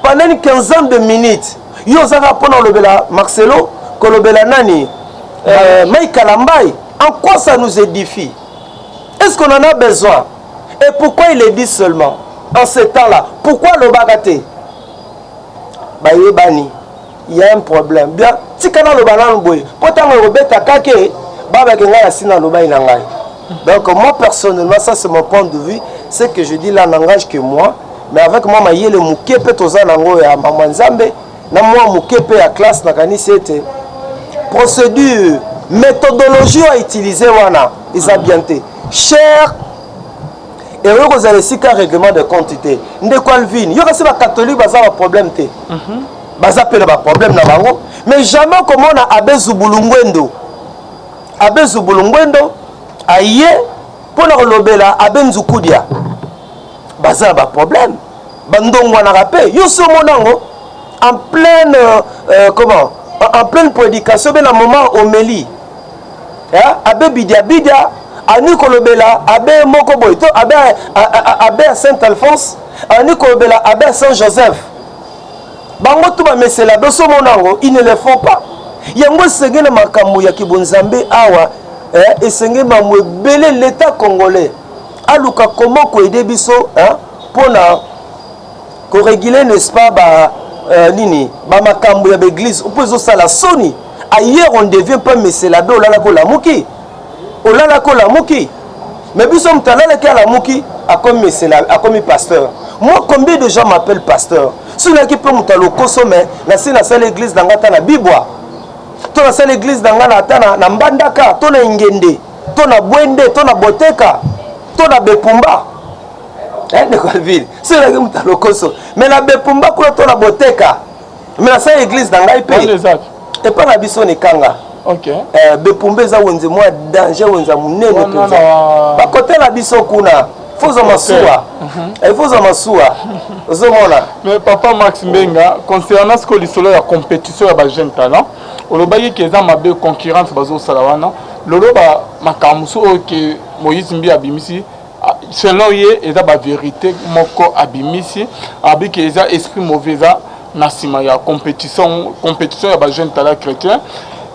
[SPEAKER 2] pendant une quinzaine de minutes, yo ozaka mpona olobela Marcelo, kolobela nani Mike Kalambay, en quoi ça nous édifie? Est-ce qu'on en a besoin? Et pourquoi il est dit seulement en ce temps-là? Pourquoi lobaka te? Bayebani, il y a un problème. Bien, tika na loba nanu boye. Po tango ekobeta kake, babake ngai na sina loba ina ngai. Donc moi personnellement, ça c'est mon point de vue, ce que je dis là n'engage que moi, mais avec moi mayele moke pe toza nango ya mama Nzambe, na moi moke pe ya classe nakanisi ete procédure, méthodologie à utiliser wana eza bien te. Cher ekoki kozala esika règlement de compte te. Ndeko Alvin, yo kasi ba catholique baza ba problème te. Baza pe na ba problème na bango, mais jamais komona abbé Zubulu Ngwendo. Abbé Zubulu Ngwendo aye mpona kolobela abbé Nzukudia. Baza na ba problème. Bandongwanaka pe. Yo so omona yango en pleine comment? En pleine prédication be na moment homélie. Hein? Abbé Bidia Bidia ani kolobela abbé moko boye to abbé, abbé ya Saint Alphonse ani kolobela abbé ya Saint Joseph. Bango tout ba mesela doso monango, ils ne le font pas. Yango esenge na makambo ya kibonzambe awa, esenge mambo ebele l'état congolais aluka comment koaider biso, hein, pona ko réguler n'est-ce pas ba nini ba makambo ya ba église opo ezosala soni. Ailleurs on devient pas mesela be olala ko lamuki. Olala ko lamuki. Mais biso mutu alalaki alamuki akomi mesela, akomi pasteur. Moi combien de gens m'appellent pasteur? Soki nayaki mpe moto ya lokoso, mais nasi nasala église na ngai ata na Bibwa, to nasala église na ngai ata na Mbandaka, to na Ingende. To na Bwende, to na Boteka, to na Bepumba. Eh, ndeko Alvin, soki ezalaki moto ya lokoso, mais na Bepumba kuna to na Boteka, mais nasala église na ngai mpe epa na biso na Ekanga.
[SPEAKER 1] Okay.
[SPEAKER 2] Eh, Bepumba eza wenze mwa danger, wenze ya monene mpenza. Bakote na biso kuna fozwa masuwa, eh, fozwa masuwa, ozomona.
[SPEAKER 1] Mais papa Max Mbenga, concernant sikoyo lisolo ya compétition ya bajeune talent, olobaki ke eza mabe concurrence bazosala wana. Lolo ba makambo mosusu oyo ke Moïse Mbi abimisi, selon ye eza bavérité moko abimisi, abiki eza esprit mauvais eza na nsima ya compétition ya bajeune talent chrétien.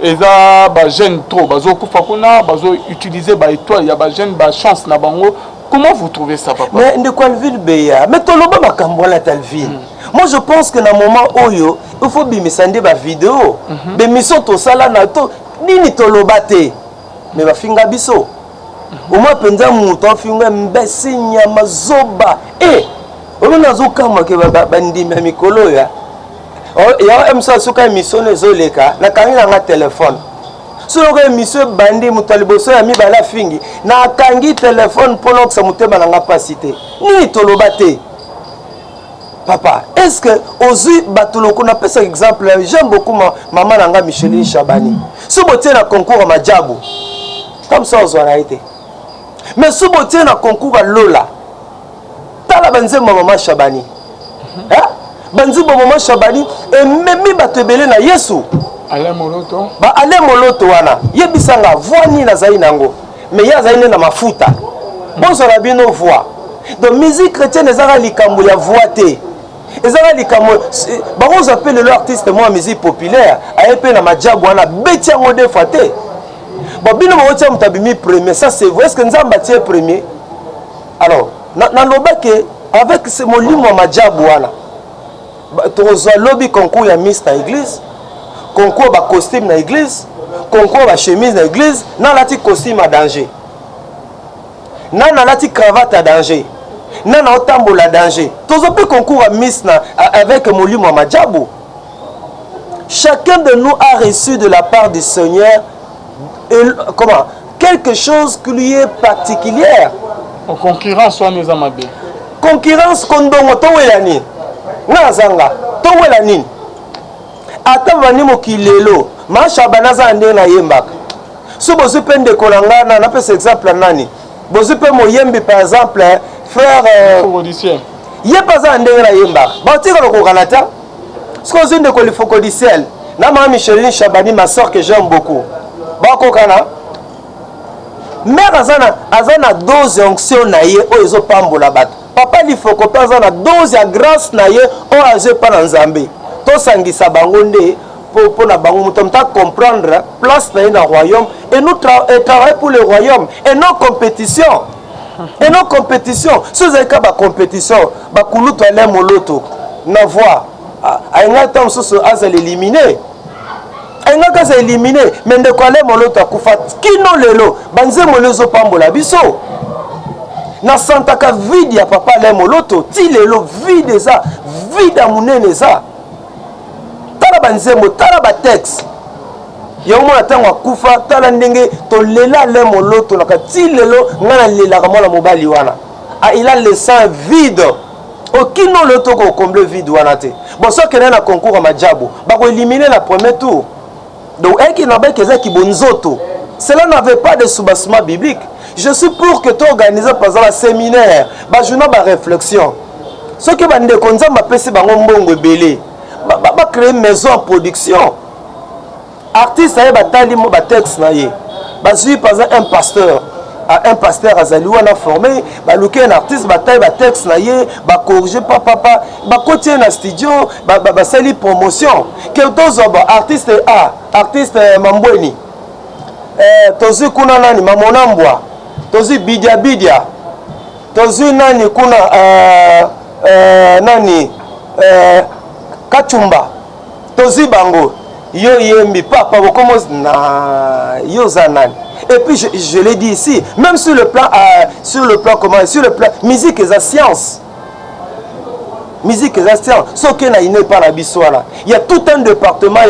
[SPEAKER 1] Eza bajeune trop bazokufa kuna, bazoutiliser baétoile ya bajeune, bachance na bango. Comment vous trouvez ça, papa?
[SPEAKER 2] Mais ndeko Alvin Beya, mais toloba makambo wana ta Alvin. Moi, je pense que na moment oyo, il faut bimisa nde bavideo, bémission tosala na to nini, toloba te, mais bafinga biso omoi mpenza. Moto afinga mbesi, nyama, zoba e oyo nazokamwa ke bandimi ya mikolo oyo ya mosu, soki émission ezoleka, nakangi nanga telefone. Soki émission ebandi, moto ya liboso, ya mibale afingi, nakangi telefone mpona okisa motema nanga mpasi te. Nini toloba te, papa? Est ce que ozwi bato loko? Napesaka exemple, j'aime beaucoup mama na nga Micheline Chabani. So botie na concours ya majabu comme ça, ozwa na ye te. Mais so botie na concours ya lola, tala banzembo ya mama Chabani, banzembo ya mama Chabani ememi bato ebele na Yesu.
[SPEAKER 1] Alain Moloto.
[SPEAKER 2] Ba Alain Moloto wana, yebisanga voix nini azali nango? Mais ye azali nde na mafuta. Bozala bino voix. Donc musique chrétienne ezaka likambo ya voix te, ezaka likambo bakozwa mpe lelo artiste mwa musique populaire aye mpe na majabu wana, beti yango deux fois te. Bon, bino bakotia moto abimi premier, ça c'est vrai. Est ce que Nzambe atie premier? Alors nalobaki avec ce molimo ya majabu wana, tokozwa lobi concours ya miss na église, concours bacostume na église, concours bachemise na église. Nalati costume ya danger, na nalati cravate ya danger, na naotambola danger. Tozwa mpe concours ya miss na avec molimo ya majabu. Chacun de nous a reçu de la part du Seigneur et, comment, quelque chose qui lui est particulière.
[SPEAKER 1] Concurrence wana eza mabe.
[SPEAKER 2] Concurrence kondongo, towela nini? Nga nazanga towela nini? Ata bandi mokili lelo, Mashaba naza na ndenge nayembaka. So bozwi mpe ndeko na ngai na napesa exemple ya nani? Bozwi mpe moyembi, par exemple frère ye mpe aza na ndenge nayembaka, batikala kokana ta. Soki ozwi ndeko Lifoko du Ciel na mama Micheline Chabani, ma soeur que j'aime beaucoup, bakokana. Mare aza na dose ya onction na ye oyo ezopambola bato. Papa Lifoko mpe aza na dose ya grâce na ye oyo azwi epa na Nzambe. Tosangisa bango nde mpo na bango moto moto acomprendre place na ye na royaume et nous et travailler pour le royaume et non compétition, et non compétition. So ezali kaka bacompétition, bakulutu Alain Moloto na voix ayengaki ntango mosusu azala éliminé, ayengaki aza éliminé. Mais ndeko Alain Moloto akufa, kino lelo banzembo lelo ezopambola biso. Nasantaka vide ya papa Alain Moloto ti lelo, vide eza, vide ya monene eza. Tala banzembo, tala batexte yango mwana ntango akufa, tala ndenge tolela Alain Moloto naka ti lelo. Ngai nalelaka mwana mobali wana. Ah, il a laissé un vide okino lelo tokocombler vide wana te. Bon, soki okende na concours ya majabu, bakoéliminer na premier tour. Donc eki na beke ezaki bonzoto, cela n'avait pas de soubassement biblique. Je suis pour que toorganiser par exemple baséminaire, bajournée baréflexion. Soki bandeko Nzambe apesi bango mbongo ebele, bacréer maison ya production. Artiste aye, batali mo batexte na ye, bazwi par exemple un pasteur, un pasteur azali wana formé, baluki un artiste, batali batexte na ye, bacorriger papapa, bakoti ye na studio, basali promotion. Ke tozwa ba artiste a artiste Mambweni, tozwi kuna nani, Mamona Mbwa, tozwi Bidia Bidia, tozwi nani kuna, nani, Kachumba, tozwi bango. Yo yembi papa bokomo na yo oza nani? Et puis je l'ai dit ici, même sur le plan comment, sur le plan musique, eza science. Musique eza science. Soki na ine epa na biso wana, il y a tout un département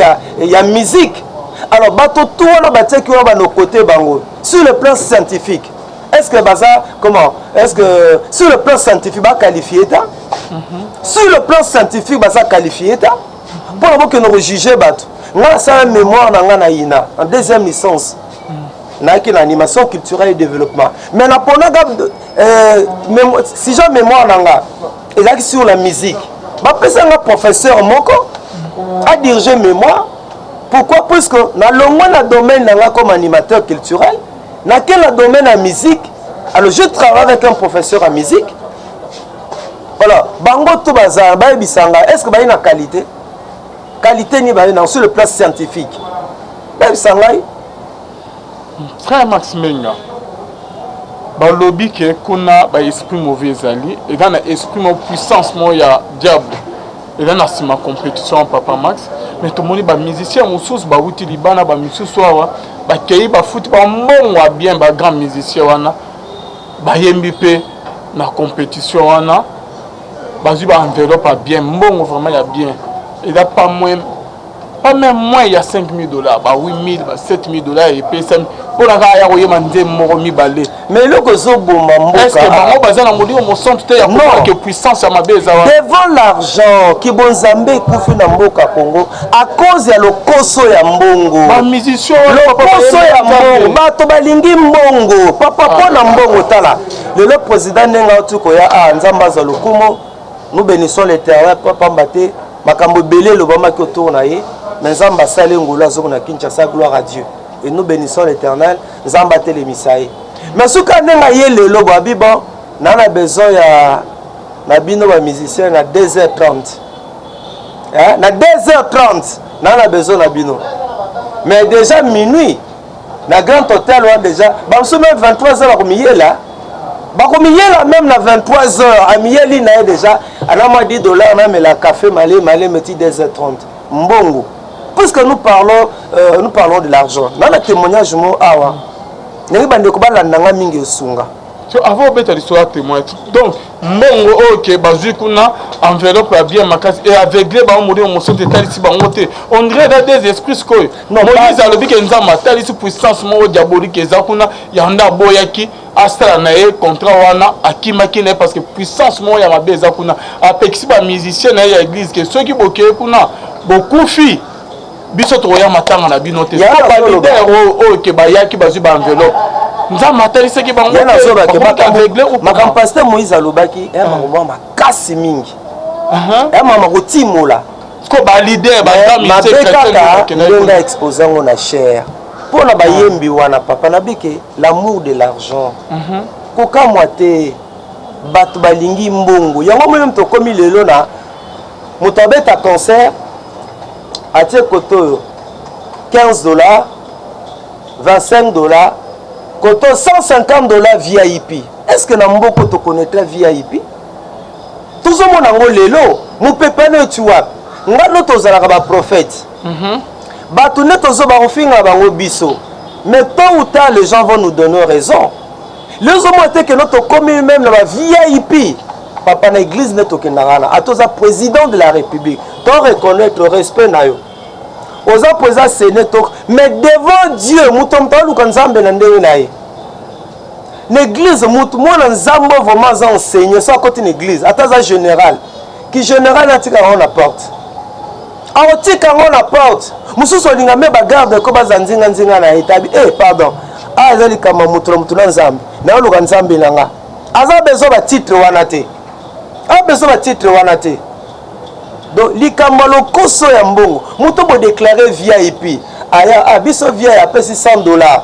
[SPEAKER 2] ya musique. Alors bato tu wana batiaki wana banokote bango sur le plan scientifique, est ce que baza comment? Est ce que sur le plan scientifique baqualifie ta? Sur le plan scientifique baza qualifie ta mpona bokende kojuge bato? Ngai nasala mémoire na ngai na INA en deuxième licence, nayaki na animation culturelle et développement, mais naponaka sujet mémoire na nga ezalaki sur la musique. Bapesanga professeur moko adirige mémoire. Pourquoi? Puisque nalongwa na domaine na nga comme animateur culturel, nake na domaine ya musique. Alors je travaille avec un professeur en musique. Voilà, bango to baza bayebisanga, est ce que bayi na qualité? Qualité ni bayi na sur le plan scientifique? Bayebisa ngai.
[SPEAKER 1] Frère Max Menga, balobi ke kuna baesprit mauvais ezali, eza na esprit mo puissance moko ya diable eza na nsima compétition ya papa Max. Mais tomoni bamusicien mosusu bawuti libana, bamisusu awa bakei, bafuti bambongo ya bien, bagrand musicien wana bayembi mpe na compétition wana, bazwi baenveloppe ya bien, mbongo vraiment ya bien, eza pas moins, pas même moins ya 5000 $, ba 8000, ba 7000 $ epesami mpona kaka ya koyeba nzembo moko mibale.
[SPEAKER 2] Mais eloko ezoboma
[SPEAKER 1] Est ce que
[SPEAKER 2] mboka
[SPEAKER 1] bango baza na molimo mosantu te ya
[SPEAKER 2] Non.
[SPEAKER 1] komona ke puissance ya mabe eza wana?
[SPEAKER 2] Devant l'argent, kibonzambe ekufi na mboka Congo à cause ya lokoso ya mbongo.
[SPEAKER 1] Bamusicien wana, papa,
[SPEAKER 2] Lokoso ya
[SPEAKER 1] bayembi
[SPEAKER 2] mbongo.
[SPEAKER 1] Nzambe.
[SPEAKER 2] Bato balingi mbongo, papa, mpo na mbongo. Tala lelo président ndenge auti koya a Nzambe azwa lokumu, nous bénissons l'Éternel, po pamba te makambo ebele elobamaki autour na ye, mais Nzambe asali ngolu, azongo na Kinshasa. Gloire à Dieu et nous bénissons l'Éternel. Nzambe atelemisa ye. Mais soki ndenge aye lelo boabi, bon, na besoin ya na bino bamusicien na 2h30, eh, na 2h30 na besoin na bino, mais déjà minuit na Grand Hôtel wana déjà bamosusu, même 23 heures bakomiyela, bakomiyela même na 23 heures. Amiyeli na ye déjà ana mwa 10 $, namela café male maleme ti 2h30. Mbongo, puisque nous parlons de l'argent, na témoignage mo awa ndenge bandeko balandanga mingi esunga.
[SPEAKER 1] So avant obeta lisolo ya témoin, donc mbongo oyo ke bazwi kuna, enveloppe ya bien makasi e aveugle bango, molimo mosantu etalisi bango te. On dirait eza des esprits sikoyo.
[SPEAKER 2] Non,
[SPEAKER 1] Moïse alobi ke Nzambe atalisi puissance moko diabolique eza kuna, yango aboyaki asala na ye contrat wana, akimaki na ye parce que puissance moko ya mabe eza kuna. Apekisi bamusicien na ye ya église ke soki bokeye kuna bokufi, biso tokoya matanga na bino te.
[SPEAKER 2] Ya
[SPEAKER 1] Siko
[SPEAKER 2] nazoloba.
[SPEAKER 1] baleader oyo ke bayaki bazwi baenveloppe, Nzambe atalisaki bango
[SPEAKER 2] Ye nazobake
[SPEAKER 1] te, aveugle ou
[SPEAKER 2] makambo pasteur Moïse alobaki ya makambo mwa makasi mingi, ya mama kotimola.
[SPEAKER 1] Siko baleader
[SPEAKER 2] Mabe kaka ndenge aexpose yango na chaire mpo na bayembi wana, papa, nabike l'amour de l'argent, kokamwa te. Bato balingi mbongo yango. Moi tokomi lelo na moto abeta concert, atie kote oyo 15 $, 25 $, koto 150 $ VIP. Est ce que na mboka tokonetra VIP? Tozomona yango lelo, mopepe na eti wapi? Nga no tozalaka baprophète, bato nde tozo bakofinga bango biso, mais tôt ou tard les gens vont nous donner raison. Lezomona te keno tokomi même na ba VIP, papa. Na église nde tokendaka wana, ata oza président de la République, to reconnaître respect na yo, oza président séné to, mais devant Dieu moto aluka Nzambe na ndenge na ye. Na église motu mwana Nzambe vraiment aza enseigné. So akoti na église, ata aza général ki général, atika yango na porte, akotika yango na porte. Mosusu olinga me bagarde ko baza nzinga-nzinga na ye tabi e pardon, a eza likambo ya motu na motu na Nzambe. Nayoluka Nzambe na nga, aza besoin batitre wana te, aza besoin batitre wana te. Donc likambo ya lokoso ya mbongo, moto bodéclare VIP aya ah, biso VIP apesi 100 $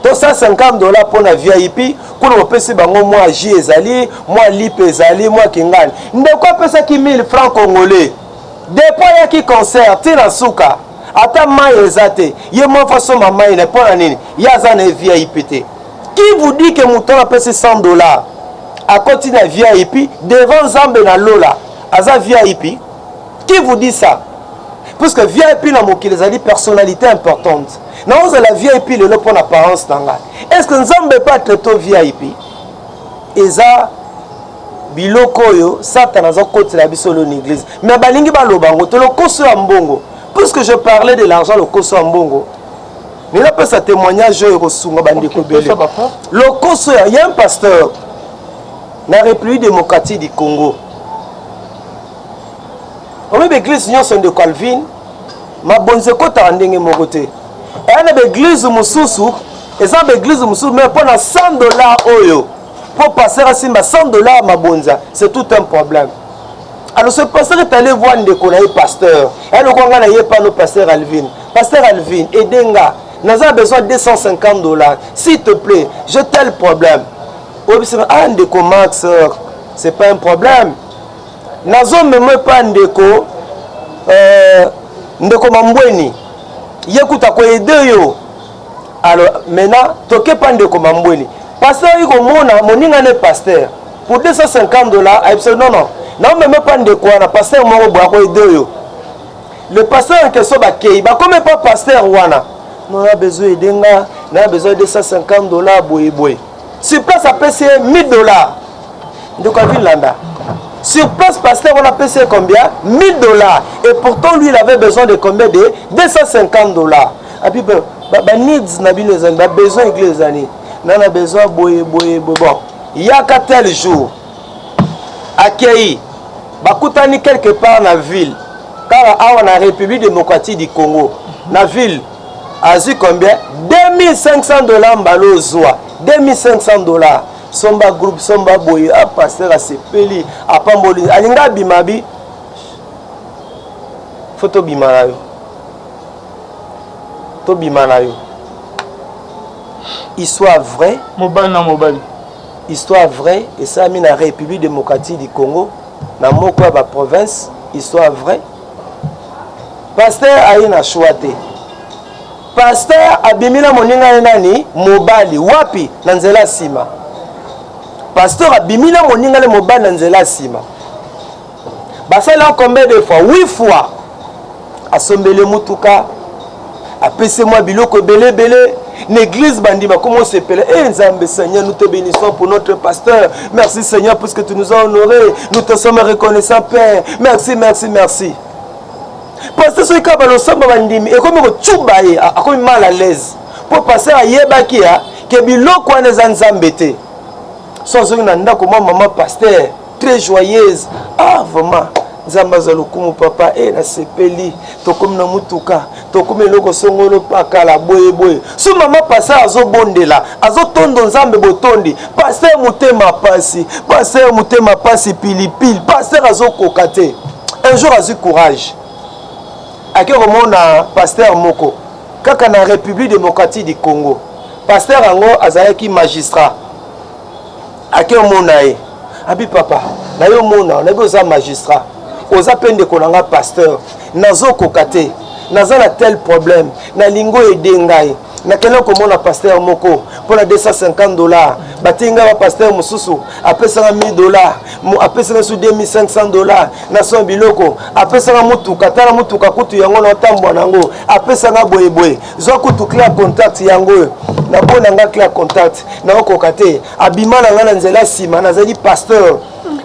[SPEAKER 2] to 150 $ mpona VIP kuna, bopesi bango mwa jus ezali, mwa lipe ezali, mwa kingani. Ndeko apesaki 1000 francs congolais depuis ayaki concert ntina suka, ata mai eza te, ye moko asomba mai na. Mpo na nini? Ye aza na VIP te. Qui vous dit que moto wana apesi 100 $ akoti na VIP devant Nzambe na lola, aza VIP? Qui vous dit ça? Puisque VIP na mokili ezali personnalité importante. Naozala VIP lelo mpo na apparence na ngai, est ce que Nzambe mpe atraite VIP? Eza biloko oyo Satana azokotela biso lelo na église, mais balingi baloba yango te. Lokoso ya mbongo. Puisque je parlais de l'argent, lokoso ya mbongo, ninapesa témoignage oyo ekosunga bandeko ebele. Lokoso ya ya un pasteur na République démocratique du Congo. Oyebi, baeglise nyonso, ndeko Alvin, mabonzi ekotaka ndenge moko te. Eya na baeglise mosusu, eza baeglise mosusu, mais mpo na 100 $ oyo, mpo pasteur asimba 100 $ mabonza, c'est tout un problème. Alors ce pasteur est allé voir ndeko na ye pasteur. Eloko nga na ye pano, pasteur Alvin, pasteur Alvin, aide nga, naza besoin 250 $, s'il te plaît, j'ai tel problème. Oyebisaka: ah, ndeko Max, c'est pas un problème, nazomema epa ndeko ndeko Mambweni, ye kuta koaider yo. Alors maintenant tokepa ndeko Mambweni. Pasteur oyi komona moninga ne pasteur pour 250 $, ayebisa: non, non, naomema pa ndeko wana, pasteur moko boye akoaider yo. Le pasteur en question, bakei, bakomi pa pasteur wana: non, na besoin, aide nga, na besoin 250 $, boye boye. Sur place apesi ye 1000 $. Ndeko Avilanda, sur place pasteur wana apesi ye combien? 1000 $. Et pourtant lui, il avait besoin de combien? De 250 $. Abi ba needs na bino ezali, babesoin église ezali na besoin boye boye boye. Bon, yaka tel jour. Akei, bakutani quelque part na ville, kaka awa na République démocratique du Congo, na ville. Azwi combien? 2500 $. Mbala ozwa 2500 $, somba groupe, somba boye. Ah, pasteur asepeli, apamboli, alingi abima bi fo tobima na yo, tobima na yo. Histoire vraie.
[SPEAKER 1] Mobali na mobali.
[SPEAKER 2] Histoire vraie, esalami na République démocratique du Congo, na moko ya baprovince. Histoire vraie. Pasteur aye na choix te. Pasteur abimi na moninga ye nani mobali wapi na nzela ya nsima. Pasteur abimi na moninga ne mobali na nzela ya nsima. Basali yango combien de fois? Huit fois. Asombeli mutuka, apesi mwa biloko ebele ebele na église. Bandima komo osepela e Nzambe: Seigneur, nous te bénissons pour notre pasteur. Merci Seigneur, puisque tu nous as honoré, nous te sommes reconnaissants, Père. Merci, merci, merci. Pasteur, soki kaka balosamba, bandimi ekomi kocuba ye, akomi mal à l'aise, mpo pasteur ayebaki ya ke biloko wana eza Nzambe te. So azoki na ndako, mwa mama pasteur très joyeuse: ah, vraiment, Nzambe aza lokumu, papa e, nasepeli, tokomi na mutuka, tokomi eloko songolo pakala boye boye. So mama pasteur azobondela, azotondo Nzambe botondi. Pasteur motema pasi, pasteur motema pasi, pilipili, pasteur azokoka te. Un jour azwi courage, ake komona pasteur moko kaka na République démocratique du Congo. Pasteur yango azalaki magistrat. Ake omona ye, abi: papa, na yo mona, nayebi oza magistrat, oza mpe ndeko na nga pasteur, nazokoka te, naza na tel problème, nalingi oaider ngai. Nakende komona pasteur moko mpona 250 $, batingi ngai bapasteur mosusu, apesanga 1000 $, apesanga su 2500 $, nasomba biloko, apesanga motuka, tala motuka kutu yango na otambwa nango, apesanga boyeboye, zwa kutu clé ya contact yango oyo, nabona nga clé ya contact, naokoka te. Abima na ngai na nzela nsima, nazali pasteur,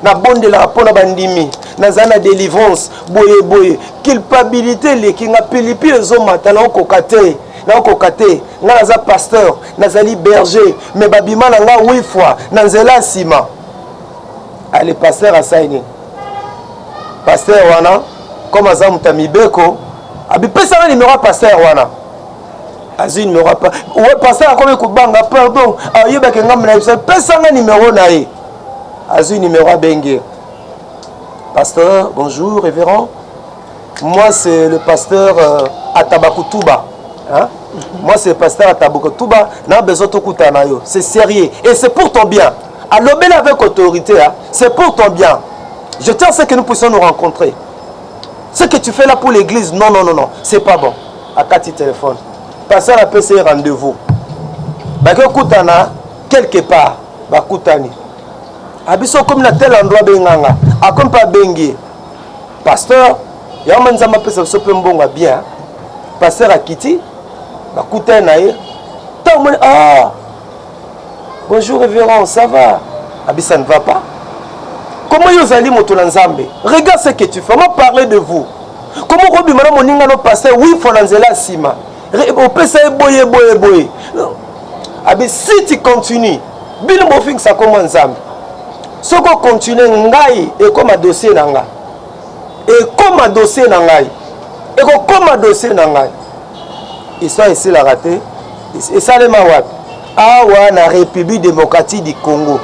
[SPEAKER 2] nabondelaka mpo na bandimi, nazali na délivrance boye boye, culpabilité eleki nga, pilipili ezomata, naokoka te, naokoka te. Ngai naza pasteur, nazali berger, mais babima na nga huit fois na nzela ya nsima. Ale, pasteur asali nini? Pasteur wana, comme aza moto ya mibeko, abipesanga numéro ya pasteur wana. Azwi numéro ya pasteur, akomi kobanga: pardon, ayebaki ngambo na biso, pesanga numéro na ye. Azwi numéro, abengi pasteur: bonjour révérend, moi c'est le pasteur Atabakutuba, hein? Moi c'est le pasteur Atabakutuba, na besoin tokutana na yo, c'est sérieux et c'est pour ton bien. Alobeli avec autorité, hein? C'est pour ton bien, je tiens à ce que nous puissions nous rencontrer. Ce que tu fais là pour l'église, non, non, non, non, c'est pas bon. Akati téléphone. Pasteur apesi ye rendez-vous, bakokutana quelque part. Bakutani, abiso okomi na tel endroit, benganga. Akomi mpe, abengi ye: pasteur, yango ma Nzambe apesa biso mpe mbongo ya bien. Pasteur akiti, bakutani na ye. Ntango omoni: ah, bonjour révérend, ça va? Abi: ça ne va pas. Comment yo ozali moto na Nzambe? Regarde ce que tu fais. On m'a parlé de vous. Koma okobima na moninga no pasteur wifo na nzela ya nsima, opesa ye boye boye boye. Abi si tu continues, bino bofingisa kombo ya Nzambe. Soki okontinue ngai ekoma dossier na ngai, ekoma dossier na ngai, ekokoma dossier na ngai. Histoire esilaka te. Esalema wapi? Awa na République démocratique du Congo.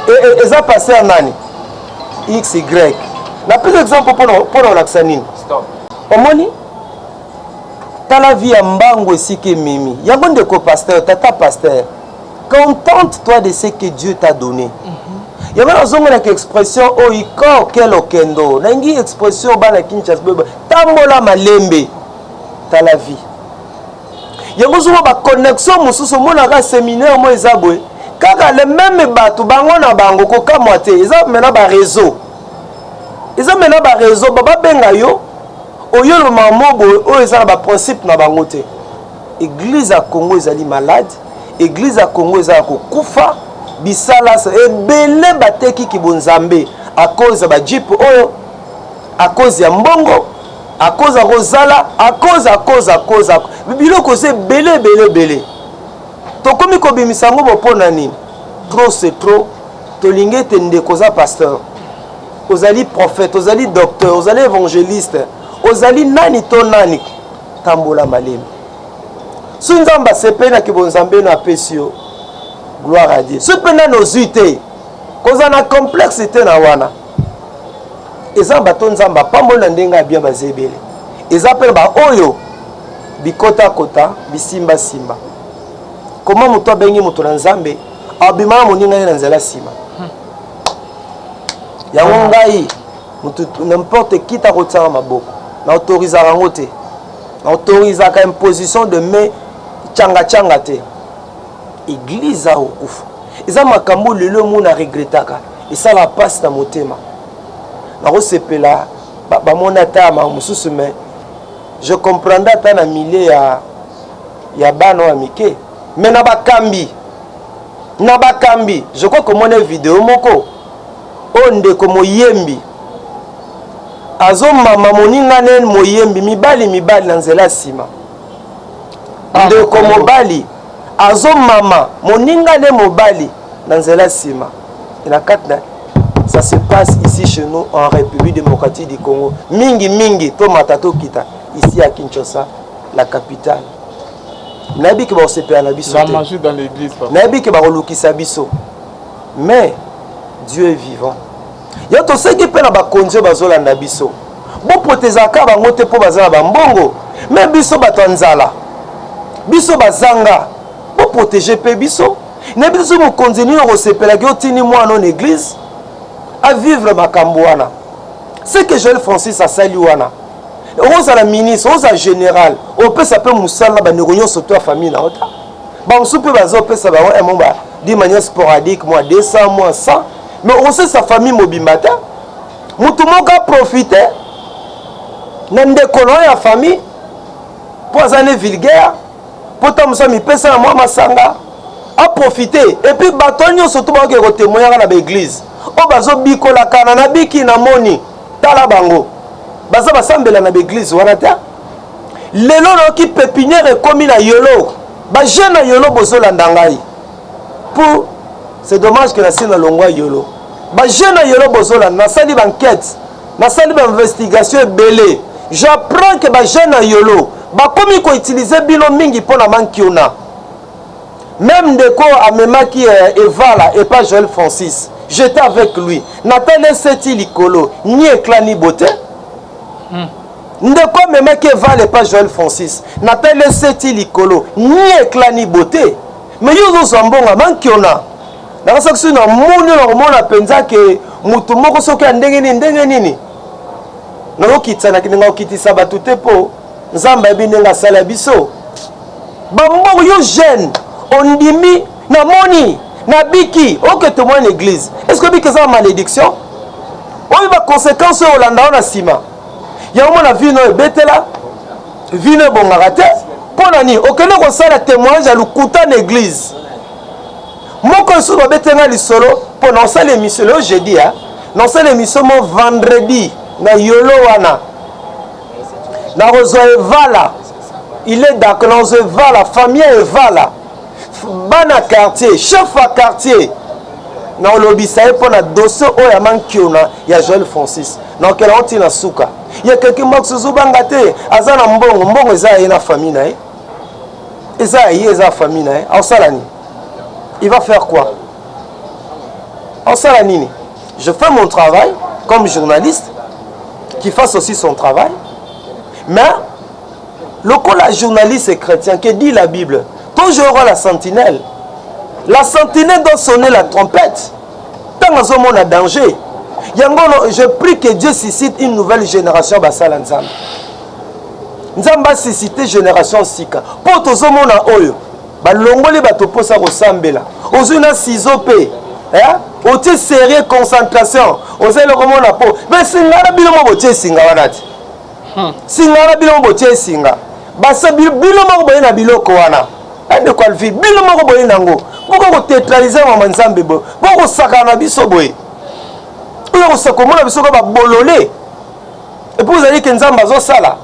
[SPEAKER 2] E, e, eza pasteur nani? XY. Napesi exemple mpo na kolakisa nini? Omoni? Tala vie ya mbangu esika ememi yango ndeko pasteur, tata pasteur, contente toi de ce que Dieu t'a donné. Mm -hmm. Yango nazongelaka expression oyo iko kel okendo nalingi expression bana Kinshasa boye tambola malembe tala vie yango ozomona ba connexion mosusu omonaka seminaire mo eza boye kaka le meme bato bango na bango kokamwa te eza mena ba réseau eza mena ba réseau babenga yo oyoloma mo boye oyo eza na ba principe na bango te. Eglise ya Congo ezali malade, eglise ya Congo eza ya kokufa, bisala ebele bateki kibonzambe à cause ya ba jeep oyo, à cause ya mbongo, à cause ya kozala, à cause à cause à cause biloko eza ebele ebele ebele. Tokomi kobimisa yango bo mpo na nini? Trop c'est trop. Tolingi ete ndeko oza pasteur, ozali prophète, ozali docteur, ozali évangéliste, ozali nani to nani, tambola malemi. Soki Nzambe asepeli na kibonzambe no apesi yo, gloire à Dieu. Soki mpe nani ozwi te, kozala na complexe te na wana. Eza bato Nzambe apamboli na ndenge ya bien baza ebele. Eza mpe na baoyo bikotakota, bisimbasimba. Koma moto abengi moto na Nzambe, abima na moninga ye na nzela nsima. Yango ngai moto n'importe qui ta kotiaka maboko na autorisaka yango te, na autorisaka imposition de main changa changa te. Eglise akokufa eza makambo lelo omona regretaka, esala mpasi na motema. Nakosepela bamoni ata ya makambo mosusu, mais je comprendrais ata na milieu ya bana ya mike, mais na bakambi, na bakambi je crois komona video moko oyo ndeko moyembi azomama moninga ne moyembi mibali mibali na nzela nsima. Ndeko mobali azomama moninga ne mobali na nzela nsima. Na kati na ça se passe ici chez nous en République démocratique du Congo. Mingi mingi tomata tokita ici à Kinshasa, la capitale. Nayebi ke bakosepela na biso te, nayebi ke bakolukisa biso, mais Dieu est vivant. Yo toseki mpe na bakonzi oyo bazolanda biso, boprotezaka bango te mpo baza na bambongo, me biso bato ya nzala, biso bazanga, boprotege mpe biso. Nayebi te soki mokonzi nini okosepelaki otindi mwana na église avivre makambo wana. Ce que Joël Francis asali wana, okozala ministre, okozala général, opesa mpe mosala na bandeko nyonso to ya famille na yo ta. Bamosusu mpe bazopesa bango un ba d'une manière sporadique, moi 200, moi 100, mais okosalisa famille mobimba te. Motu moko aprofite na ndeko na yo ya famille mpo aza ne vulgaire, mpo ntango mosusu amipesa na mwa masanga, aprofite. Et puis bato nyonso to bakoki kotemoyaka na baeglise oyo bazobikolakana na biki na moni, tala bango baza basambela na baeglise wana te. Lelo nayoki pépinière ekomi na yolo, bajeune na yolo bozolanda ngai pour c'est dommage que nasi na longwa yolo. Bajeune na yolo bozolanda, nasali baenquête, nasali bainvestigation ebele, j'apprends que bajeune na yolo bakomi koutilize bino mingi mpo na mankiona. Même ndeko amemaki Evala epa Joël Francis, j'étais avec lui, natali eseti likolo ni éclat ni beauté. Ndeko amemaki Evala epa Joël Francis, natali eseti likolo ni éclat ni beauté. Mais yo ozozwa mbongo mankiona. Nakasaki soki namoni oyo nakomona mpenza ke motu moko soki ya ndenge nini ndenge nini, nazokitisa na ndenge okitisa bato te mpo Nzambe ayebi ndenge asala biso. Bambongo yo jeune ondimi namoni nabiki oke témoin na église, est ce que obiki eza malédiction? Oyo ba conséquences oyo olanda yo na nsima yango mona vino ebetela vino ebongaka te. Mpo na nini okende kosala témoignage ya lokuta na église? Moko lisusu babetenga lisolo mpo na osala émission lelo jeudi, na osala émission mo vendredi na yolo wana. Nakozwa evala, il est d'accord, nakozwa evala, famille evala, bana quartier, chef ya quartier, nakolobisa ye mpo na dossier oyo ya mankiona ya Joël Francis. Nakokela yango ntina suka. Ye keke Max ozobanga te, aza na mbongo, mbongo eza ya ye na famille na ye, eza ya ye, eza ya famille na ye. Aosala nini? Il va faire quoi? Aosala nini? Je fais mon travail comme journaliste, qui fasse aussi son travail. Mais lokola journaliste chrétien, que dit la Bible? Toujours la sentinelle. La sentinelle doit sonner la trompette ntango azomona danger. Yango je prie que Dieu suscite une nouvelle génération. Basala Nzambe, Nzambe asuscite génération sika, mpo tozomona oyo balongoli bato mposa kosambela. Ozwi na ciseau mpe otie sérieux, concentration, oza eloko mona mpo me singa na bino mo botie esinga wana ti singa wana, bino mo botie esinga basa, bino moko boye na biloko wana. Ndeko Alvi, bino moko boye nango mpo kotétralize mama Nzambe boye, mpo kosakana na biso boye, oyo komona biso ka babolole. Et puis ozali ke Nzambe azosala.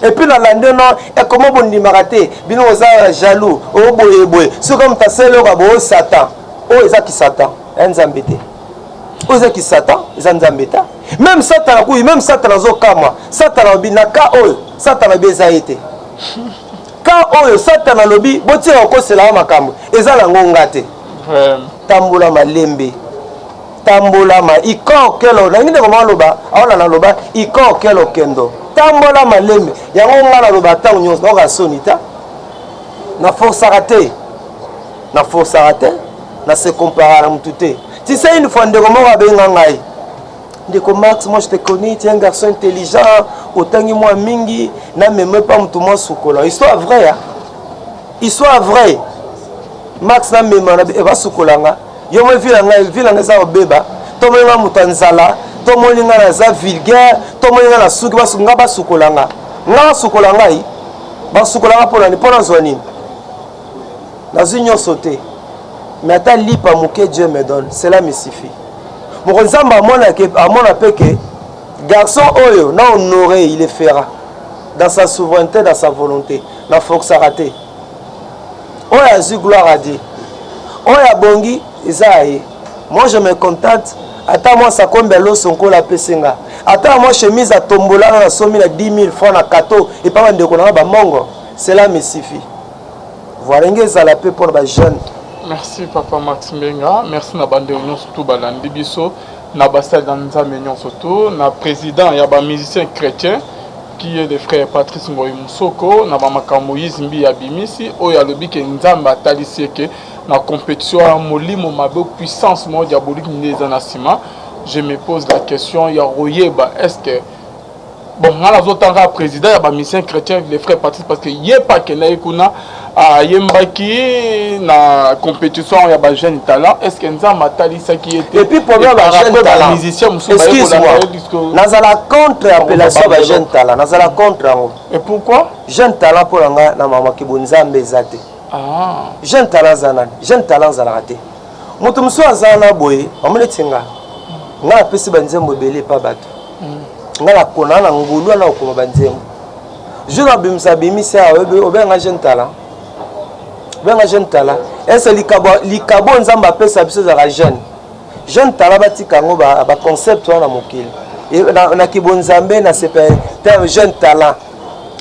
[SPEAKER 2] Et puis nalandi no ekoma bondimaka te, bino oza jaloux, oboye boye. Soki moto asali eloko boyo, Satan. Oyo eza kisatan ya Nzambe te, oyo eza kisatan, eza Nzambe te. Même Satan akuyi, même Satan azokamwa. Satan alobi na ka oyo, Satan alobi eza ye te. Ka oyo Satan alobi botika kokoselaka makambo, eza nango nga te. Tambola malembe, tambola ma ikokelo nangi. Ndeko moko aloba aola, naloba ikokelo kendo, tambola malembe. Yango nga naloba ntango nyonso, naoka soni ta, naforsaka te, naforsaka te, nase comparaka na motu te. Tu sais, une fois ndeko moko abenga ngai: "Ndeko Max, moi je te connais, tu es un garçon intelligent, otangi mwa mingi, nameme pa motu mwa sukola." Histoire vraie, hein? Histoire vraie. "Max, namema basukola nga, yo mo vila ngai, vila ngai eza kobeba. Tomoni nga moto ya nzala, tomoni nga naza vulgaire, tomoni nga na suki nga, basukola nga, nga basukola ngai, basukola nga mpona nini? Mpo nazwa nini? Nazwi nyonso te, mais ata lipa moke Dieu me donne, cela me suffit." Moko Nzambe amona mpe ke garçon oyo na honoré, il le fera dans sa souveraineté, dans sa volonté. Naforsaka te. Oyo azwi, gloire à Dieu. Oyo abongi, eza ya ye. Moi je me contente ata mwa sakombi ya loso Nkolo apesi nga, ata mwa chemise atombolanga, nasomi na 10 000 francs na kato epa bandeko nanga bamongo, cela me suffit. Voilà, ndenge ezala mpe mpona bajeune.
[SPEAKER 1] Merci papa Max Mbenga, merci na bandeko nyonso tu balandi biso, na basali na Nzambe nyonso tu, na président ya bamusicien chrétien qui est le frère Patrice Ngoyi Musoko, na bamakambo Moïse Mbi abimisi oyo alobi ke Nzambe atalisi eke na compétition ya molimo mabe, puissance moko diabolique nde eza na nsima. Je me pose la question ya koyeba est ce que, bon, nga nazotanga président ya bamusicien chrétien, le frère Patrice, parce que ye mpe akendaki kuna, ayembaki na compétition ya bajeune talent, est ce que Nzambe atalisaki ye te?
[SPEAKER 2] Et puis problème ya bajeune talent,
[SPEAKER 1] musicien mosusu
[SPEAKER 2] excuse-moi, nazala contre appellation ya bajeune talent, nazala contre yango.
[SPEAKER 1] Et pourquoi?
[SPEAKER 2] Jeune talent mpo na nga na mamaki bo Nzambe eza te.
[SPEAKER 1] Ah.
[SPEAKER 2] Jeune talent aza nani? Jeune talent azalaka te. Moto mosusu aza na boye, amoni neti nga, nga napesi banzembo ebele epa bato. Nga nakona na ngulu wana okoma banzembo, jour abimisa, abimisi awa, obenga jeune talent, obenga jeune talent. Ese likabo, likabo Nzambe apesa biso ezalaka jeune? Jeune talent, batika yango baconcept wana mokili. Na kibonzambe na sepe terme jeune talent.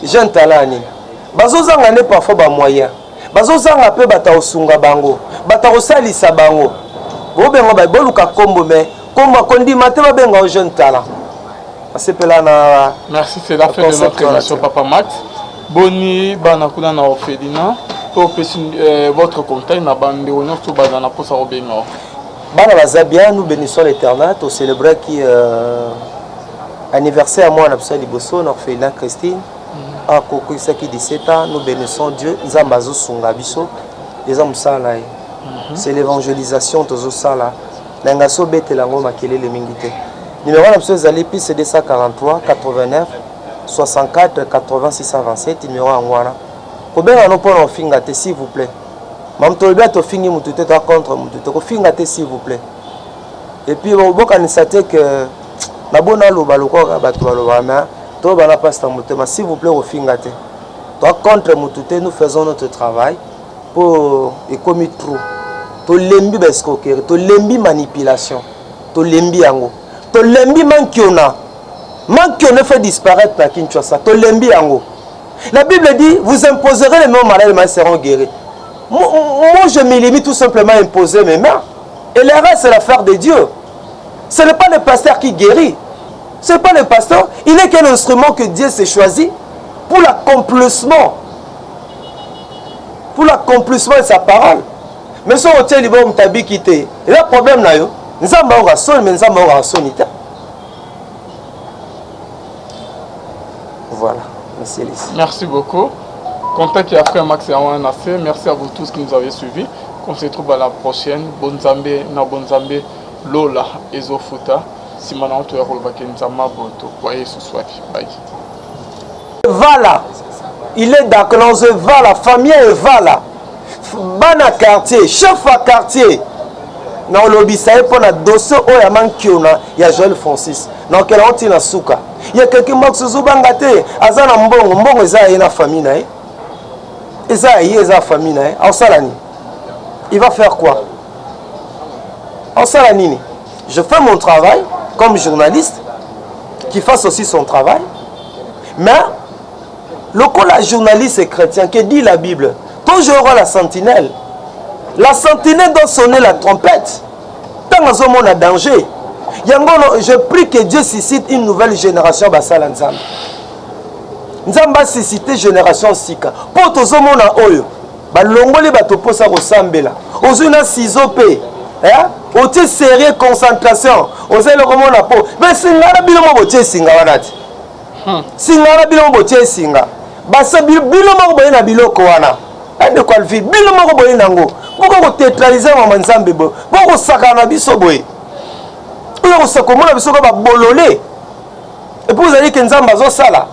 [SPEAKER 2] Jeune talent ya nini? Bazozanga nde parfois bamoyen, bazozanga mpe bato kosunga bango, bato kosalisa bango. Bobenga, boluka nkombo, mais nkombo akondima te babenga yo jeune talent. Asepela na
[SPEAKER 1] Merci, c'est la fin de notre émission, papa Max. Boni bana kuna na orphelinat to opesi votre contact na bandeko nyonso baza na mposa kobenga?
[SPEAKER 2] Bana baza bien, nous bénissons l'Éternel. Tocélébraki anniversaire ya mwana biso ya liboso na orphelinat, Christine, akokisaki 17 ans. Nous bénissons Dieu. Nzambe azosunga biso, eza mosala na ye, c'est l'évangélisation tozosala. Na ngai so obetela yango makelele mingi te. Numéro na biso ezali plus 243 89 64 80 627. Numéro yango wana, kobenga no mpona ofinga te, s'il vous plaît. Mamu tolobi tofingi mutu te, toa contre mutu te, kofinga te, s'il vous plaît. Et puis bokanisa te ke nabona aloba lokola bato balobaka, mais To bana pasi na motema s'il vous plaît kofinga te. Toi contre mutu te nous faisons notre travail po ekomi trop. Tolembi ba escroquerie, tolembi manipulation, tolembi yango. Tolembi mankiona. Mankiona fait disparaître na Kinshasa. Tolembi yango. La Bible dit, vous imposerez les mains aux malades, les malades seront guéris. Moi, moi, je me limite tout simplement à imposer mes mains. Et le reste, c'est l'affaire de Dieu. Ce n'est pas le pasteur qui guérit. Ce n'est pas le pasteur. Il n'est qu'un instrument que Dieu s'est choisi pour l'accomplissement. Pour l'accomplissement de sa parole. Mais si on tient libre, on quitté. Et là, problème là, yo. Nzambe aura soni, mais Nzambe aura soni te. Voilà, monsieur Lys.
[SPEAKER 1] Merci beaucoup. Contact ya frère Max Yawana Merci à vous tous qui nous avez suivis. Qu'on se retrouve à la prochaine. Bonzambe na Bonzambe Lola ezofuta. Sima na oto ya koloba ke Nzamba boto. Kwa Yesu swaki. Bye.
[SPEAKER 2] Vala. Il est d'accord dans Vala, famille Vala. Bana quartier, chef à quartier. Na olobisa ye mpo na dossier oyo ya mankiona ya Joël Francis. Na okela oti na suka. Ye keke Max ozobanga te, aza na mbongo, mbongo eza ya ye na famille na ye. Eza ya ye, eza ya famille na ye. Aosala nini? Il va faire quoi? Aosala nini? Je fais mon travail comme journaliste, qui fasse aussi son travail. Mais lokola journaliste chrétien, que dit la Bible? Toujours la sentinelle. La sentinelle doit sonner la trompette. Tant azomona danger. Yango je prie que Dieu suscite une nouvelle génération basala Nzambe. Nzambe a suscité génération sika. Po tozomona oyo balongoli bato mposa kosambela. Ozwi na ciseau pe. Eh? Otie sérieux concentration. Oza eloko mona po. Mais singa na bino mo botie singa wana ti. Singa na bino mo botie singa. Basa bino moko boye na biloko wana. Ndeko Alvi, bino moko boye nango. Boko ko théâtraliser mama Nzambe boye. Boko kosakana na biso boye. Oyo kosaka komona biso kaka babolole. Et puis ozali ke Nzambe azosala.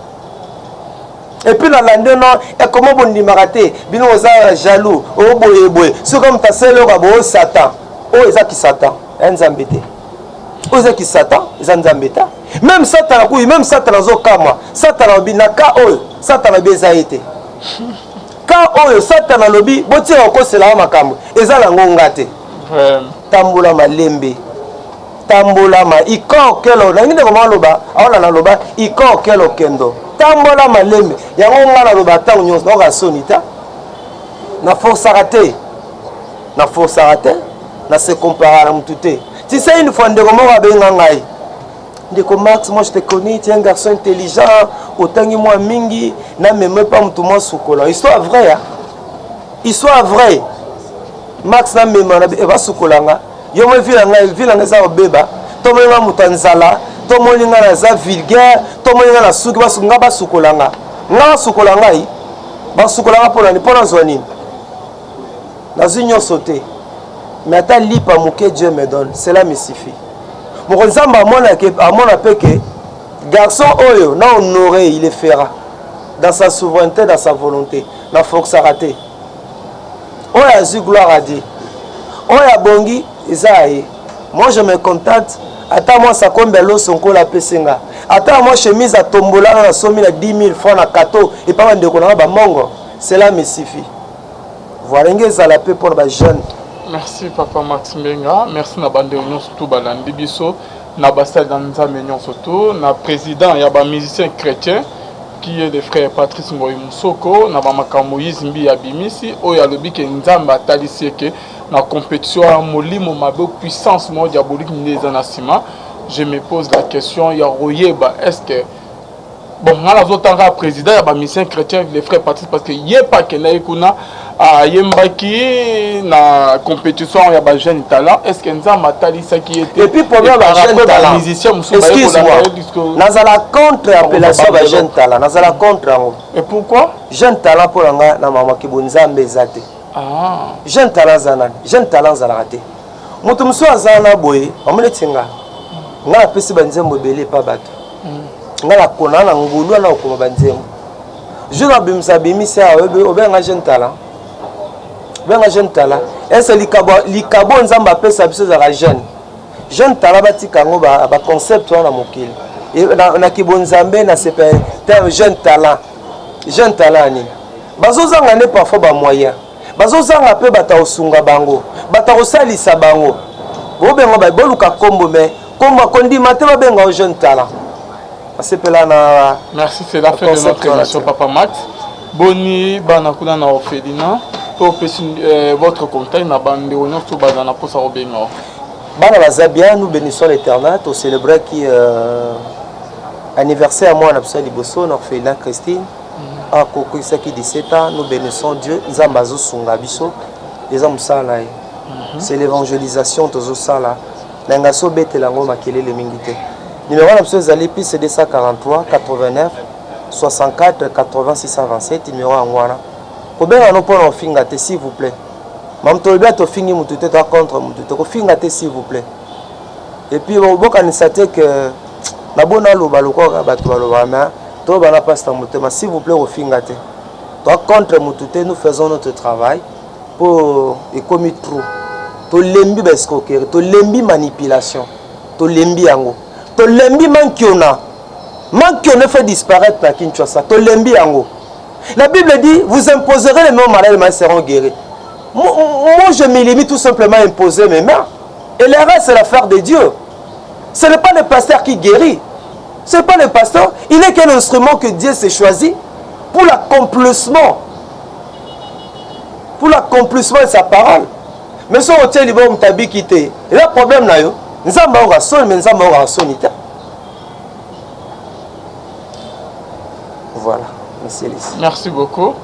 [SPEAKER 2] Et puis nalandi no ekoma bondimaka te bino oza jaloux o boye boye soki moto asali eloko boye Satan oyo eza ki Satan ya Nzambe te oyo eza ki Satan eza Nzambe te même Satan akuyi même Satan azokamwa Satan alobi na ka oyo Satan alobi eza ye te ka oyo Satan alobi botika kokosela makambo eza nango nga te tambola malembe tambola ma ikor kelo nangi ndeko moko aloba aona naloba ikor kelo kendo tambola malembe yango nga naloba ntango nyonso naoka soni ta na forsaka te na forsaka te na se compara na mutu te tu sais une fois ndeko moko abenga ngai ndeko Max moi je te connais tu es un garçon intelligent otangi mwa mingi na meme pa mutu mwa sukola histoire vraie hein? Histoire vraie Max na mema na basukola nga yo moi vie na ngai vie na ngai eza kobeba tomoni nga moto ya nzala tomoni nga naza vulgaire tomoni nga na suki nga basukola nga nga basukola ngai basukola nga mpo na nini mpo nazwa nini nazwi nyonso te mais ata lipa moke Dieu me donne cela me suffit moko Nzambe amona mpe ke garçon oyo na honoré il le fera dans sa souveraineté dans sa volonté na forçaka te oyo azwi gloire à Dieu oyo abongi eza ya ye moi je me contente ata mwa sakombe ya loso nkola apesi nga ata mwa chemise atombolana na somi na 10 000 francs na kato epa bandeko na nga bamongo cela me suffit voilà nge ezala mpe mpona bajeune.
[SPEAKER 1] Merci papa Max Mbenga, merci na bandeko nyonso tu balandi biso na basali na Nzambe nyonso tu na président ya ba musiciens chrétiens qui est le frère Patrice Ngoyi Musoko na ba makambo Moïse Mbi abimisi oyo alobi ke Nzambe atalisi ke na compétition ya molimo mabe puissance moko diabolique nde eza na nsima. Je me pose la question ya koyeba est-ce que bon nga nazotanga président ya ba musiciens chrétiens le frère Patrice parce que ye pa akendaki kuna ayembaki na compétition ya ba jeune talent est-ce que Nzambe atalisaki ye te?
[SPEAKER 2] Et puis problème ba jeune talent
[SPEAKER 1] musicien mosusu
[SPEAKER 2] excuse-moi nazala contre appellation ba jeune talent nazala contre yango.
[SPEAKER 1] Et pourquoi
[SPEAKER 2] jeune talent mpo na nga na mama kibo Nzambe eza te. Jeune talent aza nani? Jeune talent azalaka te. Moto mosusu aza na boye amoni eti nga nga napesi banzembo ebele epa bato nga nakona na ngulu wana okoma banzembo jour abimisa abimisi awa obenga jeune talent obenga jeune talent ese likabo likabo Nzambe apesa biso ezalaka jeune jeune talent batika yango baconcept wana mokili. Na, na kibonzambe na sepe terme jeune talent. Jeune talent nini? Bazozanga nde parfois ba moyens. Bazozanga pe bato ya kosunga bango, bato ya kosalisa bango. Bobenga ba boluka kombo mais kombo kondima te babenga yo jeune talent. Asepela na
[SPEAKER 1] Merci, c'est la fin de notre émission Papa Max. Boni bana kuna na orphelinat to opesi euh, votre contact na bandeko nyonso baza na mposa kobenga.
[SPEAKER 2] Bana baza bien, nous bénissons l'Éternel. To célébraki euh, anniversaire ya mwana biso ya liboso na orphelinat Christine. Mm. Akokisaki 17 ans, nous bénissons Dieu. Nzambe azosunga biso. Eza mosala na ye. Mm -hmm. C'est l'évangélisation tozosala. Na nga so betela yango makelele mingi te. Numéro na biso ezali plus 243 89 64 80 627 numéro yango wana. Kobenga no mpo na ofinga te s'il vous plaît. Mamu tolobi ata ofingi mutu te toa contre mutu te kofinga te s'il vous plaît. Et puis bokanisa te que nabo naloba lokola bato balobaka mais toloba na pasi na motema s'il vous plaît kofinga te. Toa contre mutu te nous faisons notre travail po ekomi trop. Tolembi ba escroquerie, tolembi manipulation, tolembi yango. Tolembi mankiona. Mankiona fait disparaître na Kinshasa. Tolembi yango. La Bible dit, vous imposerez les mains aux malades, les malades seront guéris. Moi, moi, je me limite tout simplement à imposer mes mains. Et le reste, c'est l'affaire de Dieu. Ce n'est pas le pasteur qui guérit. Ce n'est pas le pasteur. Il n'est qu'un instrument que Dieu s'est choisi pour l'accomplissement. Pour l'accomplissement de sa parole. Mais si on tient libre, on quitté. Et là, problème là, yo. Nzambe aura soni, mais Nzambe aura soni. Voilà, monsieur Lys.
[SPEAKER 1] Merci beaucoup.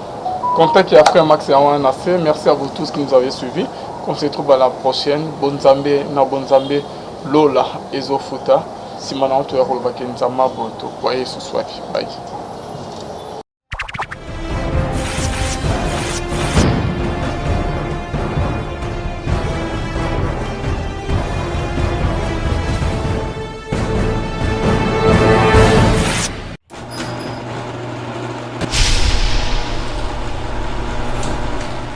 [SPEAKER 1] Contact ya frère Max yango wana na se. Merci à vous tous qui nous avez suivis. Qu'on se retrouve à la prochaine. Bonzambe na bonzambe Lola ezofuta. Nsima na yango toya kolobaki Nzambe aboto. Kwa Yesu swaki. Bye.